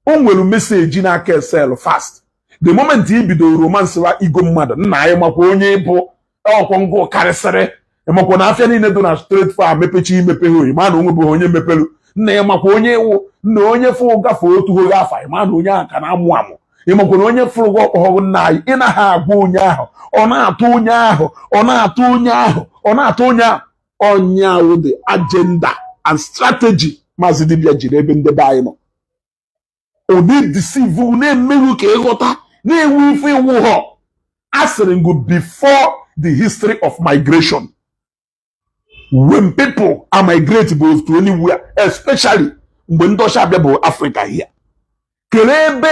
o nwere message na-aka esell fast. The moment i bidoro romance wa igo mmadụ, nna anyị makwa onye ịbụ ọkwọ ngụ karịsịrị, ịmakwa na afịa niile dị na street far mepechi imepe ha oyi ma na onwe bụ onye mepelu. Nna ya makwa onye ịwụ, nna onye fụ gafe otu oge afa, ịma na onye ahụ ka na-amụ amụ. Ịmakwa na onye fụrụ gị ọkpọghọ nna anyị, ị naghị agwa onye ahụ, ọ na-atụ onye ahụ, ọ na-atụ onye ahụ, ọ na-atụ onye ahụ. Onye ahụ, the agenda and strategy Maazị Dibia jiri ebe ndebe anyị nọ, ọ na-edeceive, na-emeghị ka ịghọta na-enwe ife iwu ha. A sịrị ngụ, before the history of migration, when people are migrate both to anywhere, especially mgbe ndị ọcha abịa bụ Africa here, kelee ebe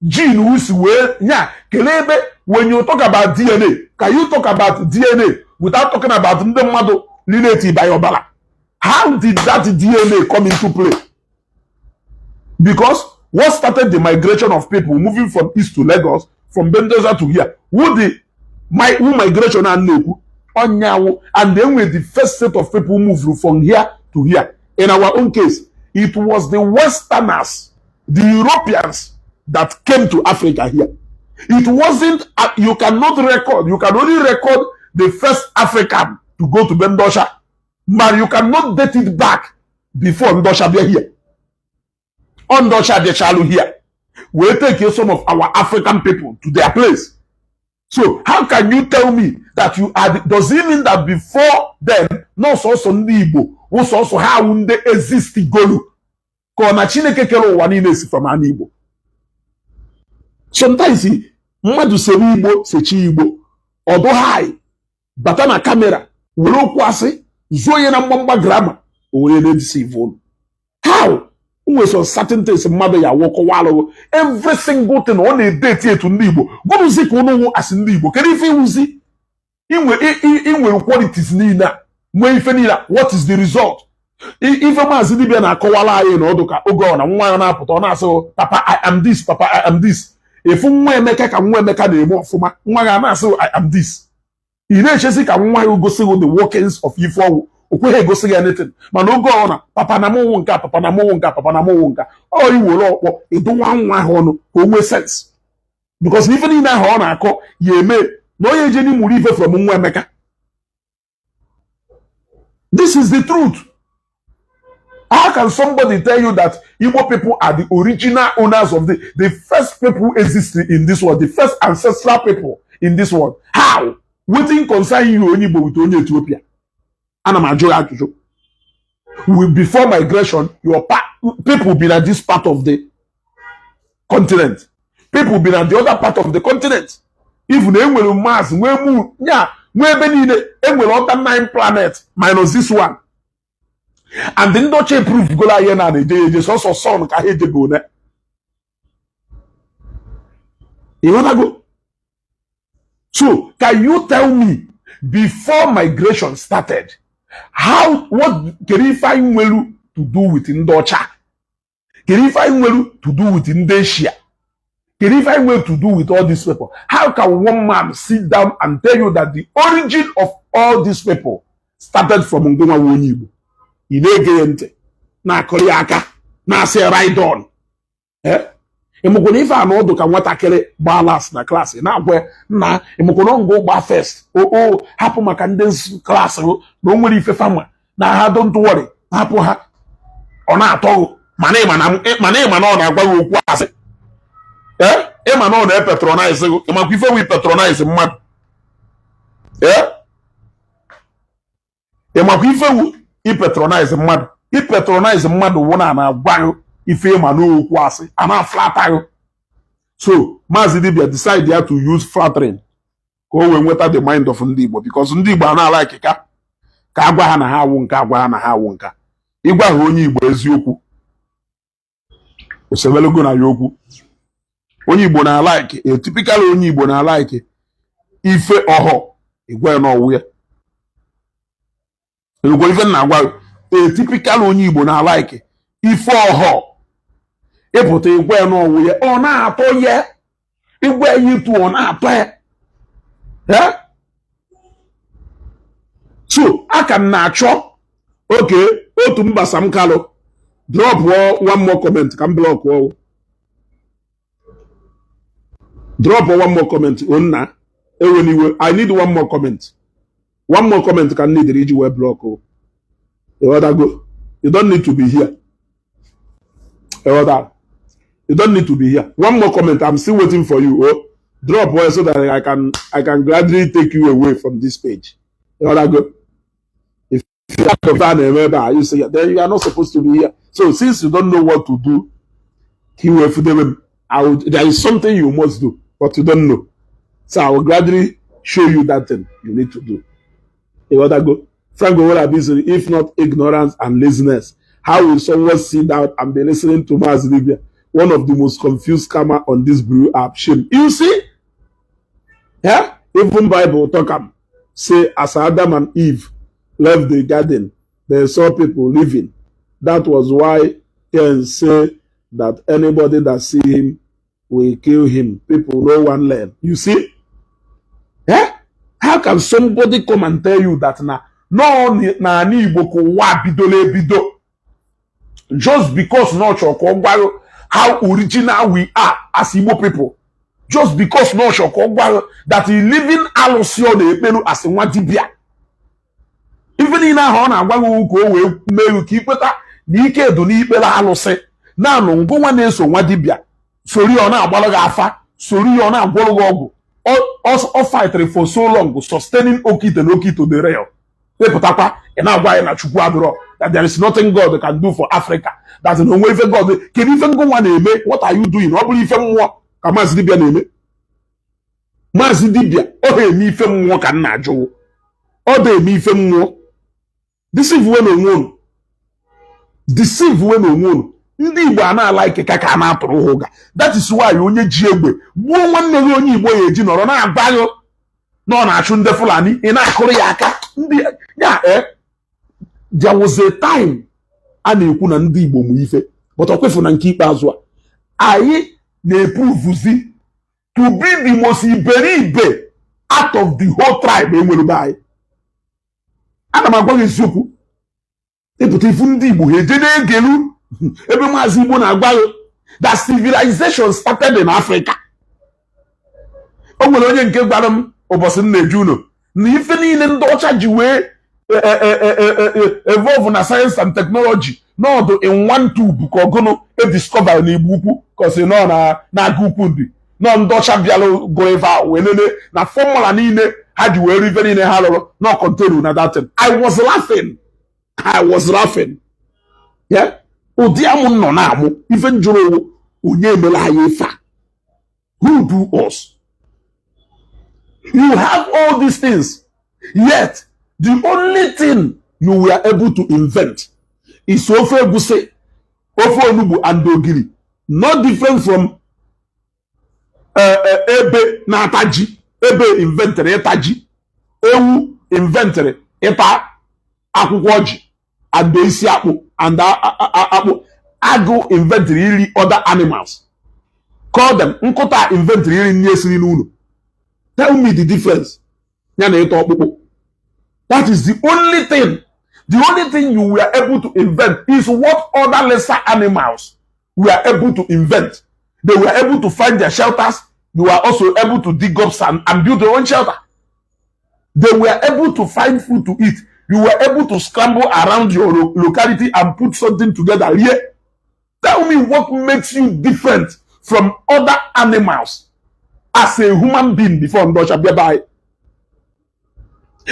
gene si wee nya, kelee ebe. When you talk about DNA, can you talk about DNA without talking about ndị mmadụ relate by ọbara? How did that DNA come into play? Because what started the migration of people moving from east to Lagos, from Bendoza to here, who the my who migration a na-ekwu onyawu, and then with the first set of people moved from here to here. In our own case, it was the Westerners, the Europeans that came to Africa here. It wasn't you cannot record, you can only record the first African to go to Bendosha, but you cannot date it back before Ndosha bịa here. Ndosha bịachalụ here wee take some of our African people to their place. So how can you tell me that you are the, does it mean that before then, no sọsọ ndị Igbo wụ sọsọ ha wụ ndị exist golu Ka ọ na Chineke kere ụwa niile si from ana Igbo? Sometimes mmadụ sere Igbo, sechi Igbo, ọdụ hai bata na camera, were okwu asị zuo ya na mgbamgba grammar, o were na-edeceive unu. How nwere some certain things mmadụ ya wụkọwa alụghụ every single thing ọ na-edeti etu ndị Igbo gụrụzi ka ụnụ wụ asị ndị Igbo. Kedu ife iwuzi inwere qualities niile a, nwee ife niile a? What is the result? Ife Maazị Dibịa na-akọwala anyị na ọdụ ka oge ọ na nwa ya na-apụta, ọ na-asị, "Papa, I am this. Papa, I am this." Efu nwa Emeka ka nwa Emeka na-eme ọfụma, nwa ya na-asị, "I am this." Ị na-echezi ka nwa ya gosi gị the workings of ife ọwụ, o kweghị egosi gị anything. Mana oge ọ na "Papa, na mụwụ nka. Papa, na mụwụ nka. Papa, na mụwụ nka," ọ iwere ọkpọ ịdụwa nwa ahụ ọnụ ka o nwee sense, because ife niile ahụ ọ na-akọ ya eme na onye eje n'imụrụ ife from nwa Emeka. This is the truth. How can somebody tell you that Igbo people are the original owners of the first people existing in this world, the first ancestral people in this world? How? Wetin concern you, onye Igbo, with onye Ethiopia? Ana m ajụ ya ajụjụ. We, before migration, your people been at this part of the continent. People been at the other part of the continent. If na enwere Mars, nwee moon, ya nwee ebe niile, enwere other nine planets minus this one. And ndị ọcha prove golo anyị na na-eje eje, sọsọ sun ka ha ejebe one. Ịghọtago? So can you tell me, before migration started, how, what, kedu ife anyị nwelu to do with ndị ọcha? Kedu ife anyị nwelu to do with ndị Asia? Kedu ife anyị nwelu to do with all these people? How can one man sit down and tell you that the origin of all these people started from ngụnwa onye Igbo? Ị na-ege ya ntị, na-akụrụ ya aka, na-asị, "Right on." Ịmụkwụ ife a na ọdụ ka nwatakịrị gbaa last na class, na-agwa nna, ịmụkwụ ngụ gba first, o hapụ maka ndị class na o nwere ife fama na ha, don't worry, hapụ ha. Ọ na-atọ gị, mana ịma na ọ na-agwa gị okwu asị. Ee, ịma na ọ na-epatronize gị. Ịmakwa ife wi patronize mmadụ? Ee, ịmakwa ife wu ipatronize mmadụ? Ipatronize mmadụ wụ na na-agwa gị ife ịma n'okwu asị, a na-aflatter gị. So Maazị Dibia decide ya to use flattering ka o wee nweta the mind of ndị Igbo, because ndị Igbo a na-alike ka agwa ha na ha awụ nka, agwa ha na ha awụ nka. Ịgwa ha onye Igbo eziokwu, osebelogo na ya okwu. Onye Igbo na-alike, a typical onye Igbo na-alike ife ọhọ ịgwa ya n'ọwụ ya. Ịgwa ife na-agwa, a typical onye Igbo na-alike ife ọhọ ịpụta ịgwa ya n'ọwụ ya, ọ na-atọ ya. Ịgwa ya itu, ọ na-atọ ya. So aka m na-achọ oke otu mbasa m kalụ drop one more comment ka m block ọwụ. Drop one more comment onna eweniwe. I need one more comment, one more comment ka m need iji wee block o. Ịghọtago? You don't need to be here. Ịghọta? You don't need to be here. One more comment. I'm still waiting for you. Oh, drop one so that I can gradually take you away from this page. Ịghọtago? If you are na-eme ebe a, you say, then you are not supposed to be here. So since you don't know what to do, ka i wee fudebe m, there is something you must do, but you don't know. So I will gradually show you that thing you need to do. Ịghọtago? Frank Owolabi sịrị, "If not ignorance and laziness, how will someone sit down and be listening to Maazị Dibia, one of the most confused scammer on this blue app? Shame." You see? Yeah? Even Bible talk am say as Adam and Eve left the garden, they saw people living. That was why Cain say that anybody that see him will kill him. People no one learn. You see? Eh? How can somebody come and tell you that na no na ala Igbo ka ụwa bidola ebido, just because na ọ chọrọ ka ọ gwa gị how original we are as Igbo people, just because na ọ chọrọ ka ọ gwa gị that he living alụsị ọ na-ekpelu as nwa dibịa? Ife niile ahụ ọ na-agwa gị ka o wee mee gị ka ikweta na ike edo n'ikpere alụsị naanụ ngụnwa na-eso nwa dibịa sori ọ na-agbalụ gị afa, sori ya ọ na-agwọrọ gị ọgwụ. Ọ fightịrị for so long sustaining okite na okito the real. Ịpụtakwa, ị na-agwa anyị na Chukwu adịrọ, that there is nothing God can do for Africa, that na onwe ife God. Kedu ife ngụnwa na-eme? What are you doing? Ọ bụrụ ife mmụọ ka Maazị Dibịa na-eme, Maazị Dibịa ọ ha eme ife mmụọ ka m na-ajụ? Ọ da-eme ife mmụọ? Deceive we na onwe unu, deceive we na onwe unu. Ndị Igbo a na-ala ike ka a na-atụrụ ha ụga. That is why onye ji egbe gbuo nwanne gị, onye Igbo, ya eji nọrọ na-agba gị na ọ na-achụ ndị Fulani, ị na-akụrụ ya aka. Ndị ya, there was a time a na-ekwu na ndị Igbo mụ ife, but ọ kwefu na nke ikpeazụ a, anyị na-eprovuzi to be the most iberibe out of the whole tribe enwere be anyị. Ana m agwa gị eziokwu. Ịpụta ifu ndị Igbo, ha eje na-egelu ebe Maazị Igbo na-agwa gị that civilization started in Africa. O nwere onye nke gwara m ụbọchị m na-eje ụlọ na ife niile ndị ọcha ji wee evolve na science and technology n'ọdụ in one tube ka ọgụnụ ediscover na Igbo Ukwu, ka ọ sị nọ na na-aga ukwu ndị nọ ndị ọcha bịara gụrụ ife ahụ wee nene na formula niile ha ji wee rive niile ha lụrụ nọ contain na that thing. I was laughing, I was laughing. Yeah, ụdị amụ nọ na-amụ ife njụrụ owu, onye emere anyị ife a? Who do us? You have all these things, yet the only thing you were able to invent is ofe egusi, ofe onugbu and ogiri. Not different from ebe na-ata ji. Ebe inventere ịta ji, ewu inventere ịta akwụkwọ ji and isi akpụ and akpụ. Agụ inventere iri other animals, call them nkụta, inventere iri nri esiri n'ụlọ. Tell me the difference ya na ịta ọkpụkpụ. That is the only thing. The only thing you were able to invent is what other lesser animals were able to invent. They were able to find their shelters. You are also able to dig up sand and build your own shelter. They were able to find food to eat. You were able to scramble around your locality and put something together here. Tell me what makes you different from other animals as a human being before ndị ọcha bịa be anyị.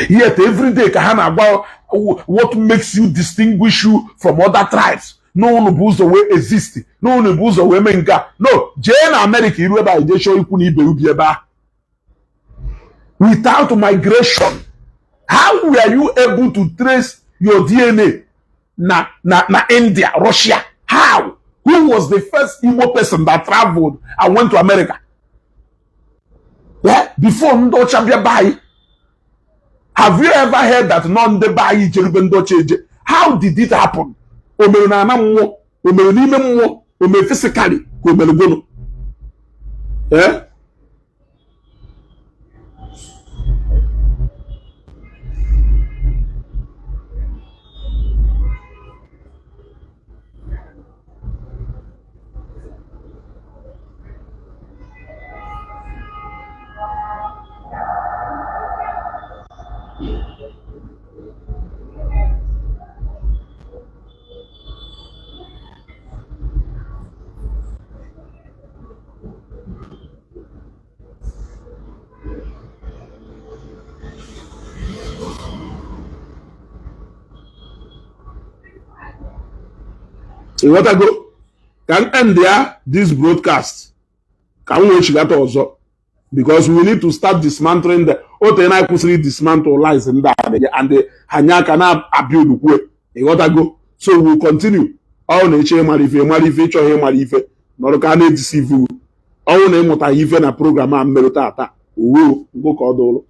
Yet every day ka ha na-agwa what makes you, distinguish you from other tribes, n'ụnụ bụ ụzọ wee exist, n'ụnụ bụ ụzọ wee mee nke a. No, jee na America, iru ebe a, jee chọọ ikwu na ibe ubi ebe ahụ. Without migration, how were you able to trace your DNA na India, Russia? How? Who was the first Igbo person that traveled and went to America? Yeah? Before ndị ọcha bịa be anyị, have you ever heard that nọ ndị be anyị jerube ndị ọcha eje? How did it happen? O mere na ana mmụọ? O mere n'ime mmụọ? O mere physically ka o mere gụnụ? Eh? Ịghọtago? Ka m end ya this broadcast, ka m wee chigata ọzọ, because we need to start dismantling the ote na kwụsịrị dismantle lies ndị a and ha nye aka na-abịa odukwue. Ịghọtago? So we will continue. Ọ na-eche ịmara ife, ịmara ife, ịchọghị ịmara ife, nọrọ ka a na-edeceive. Ọnwụ na ịmụtaghị ife na program a mmerụ tata uwe ngụ ka ọ dụrụ.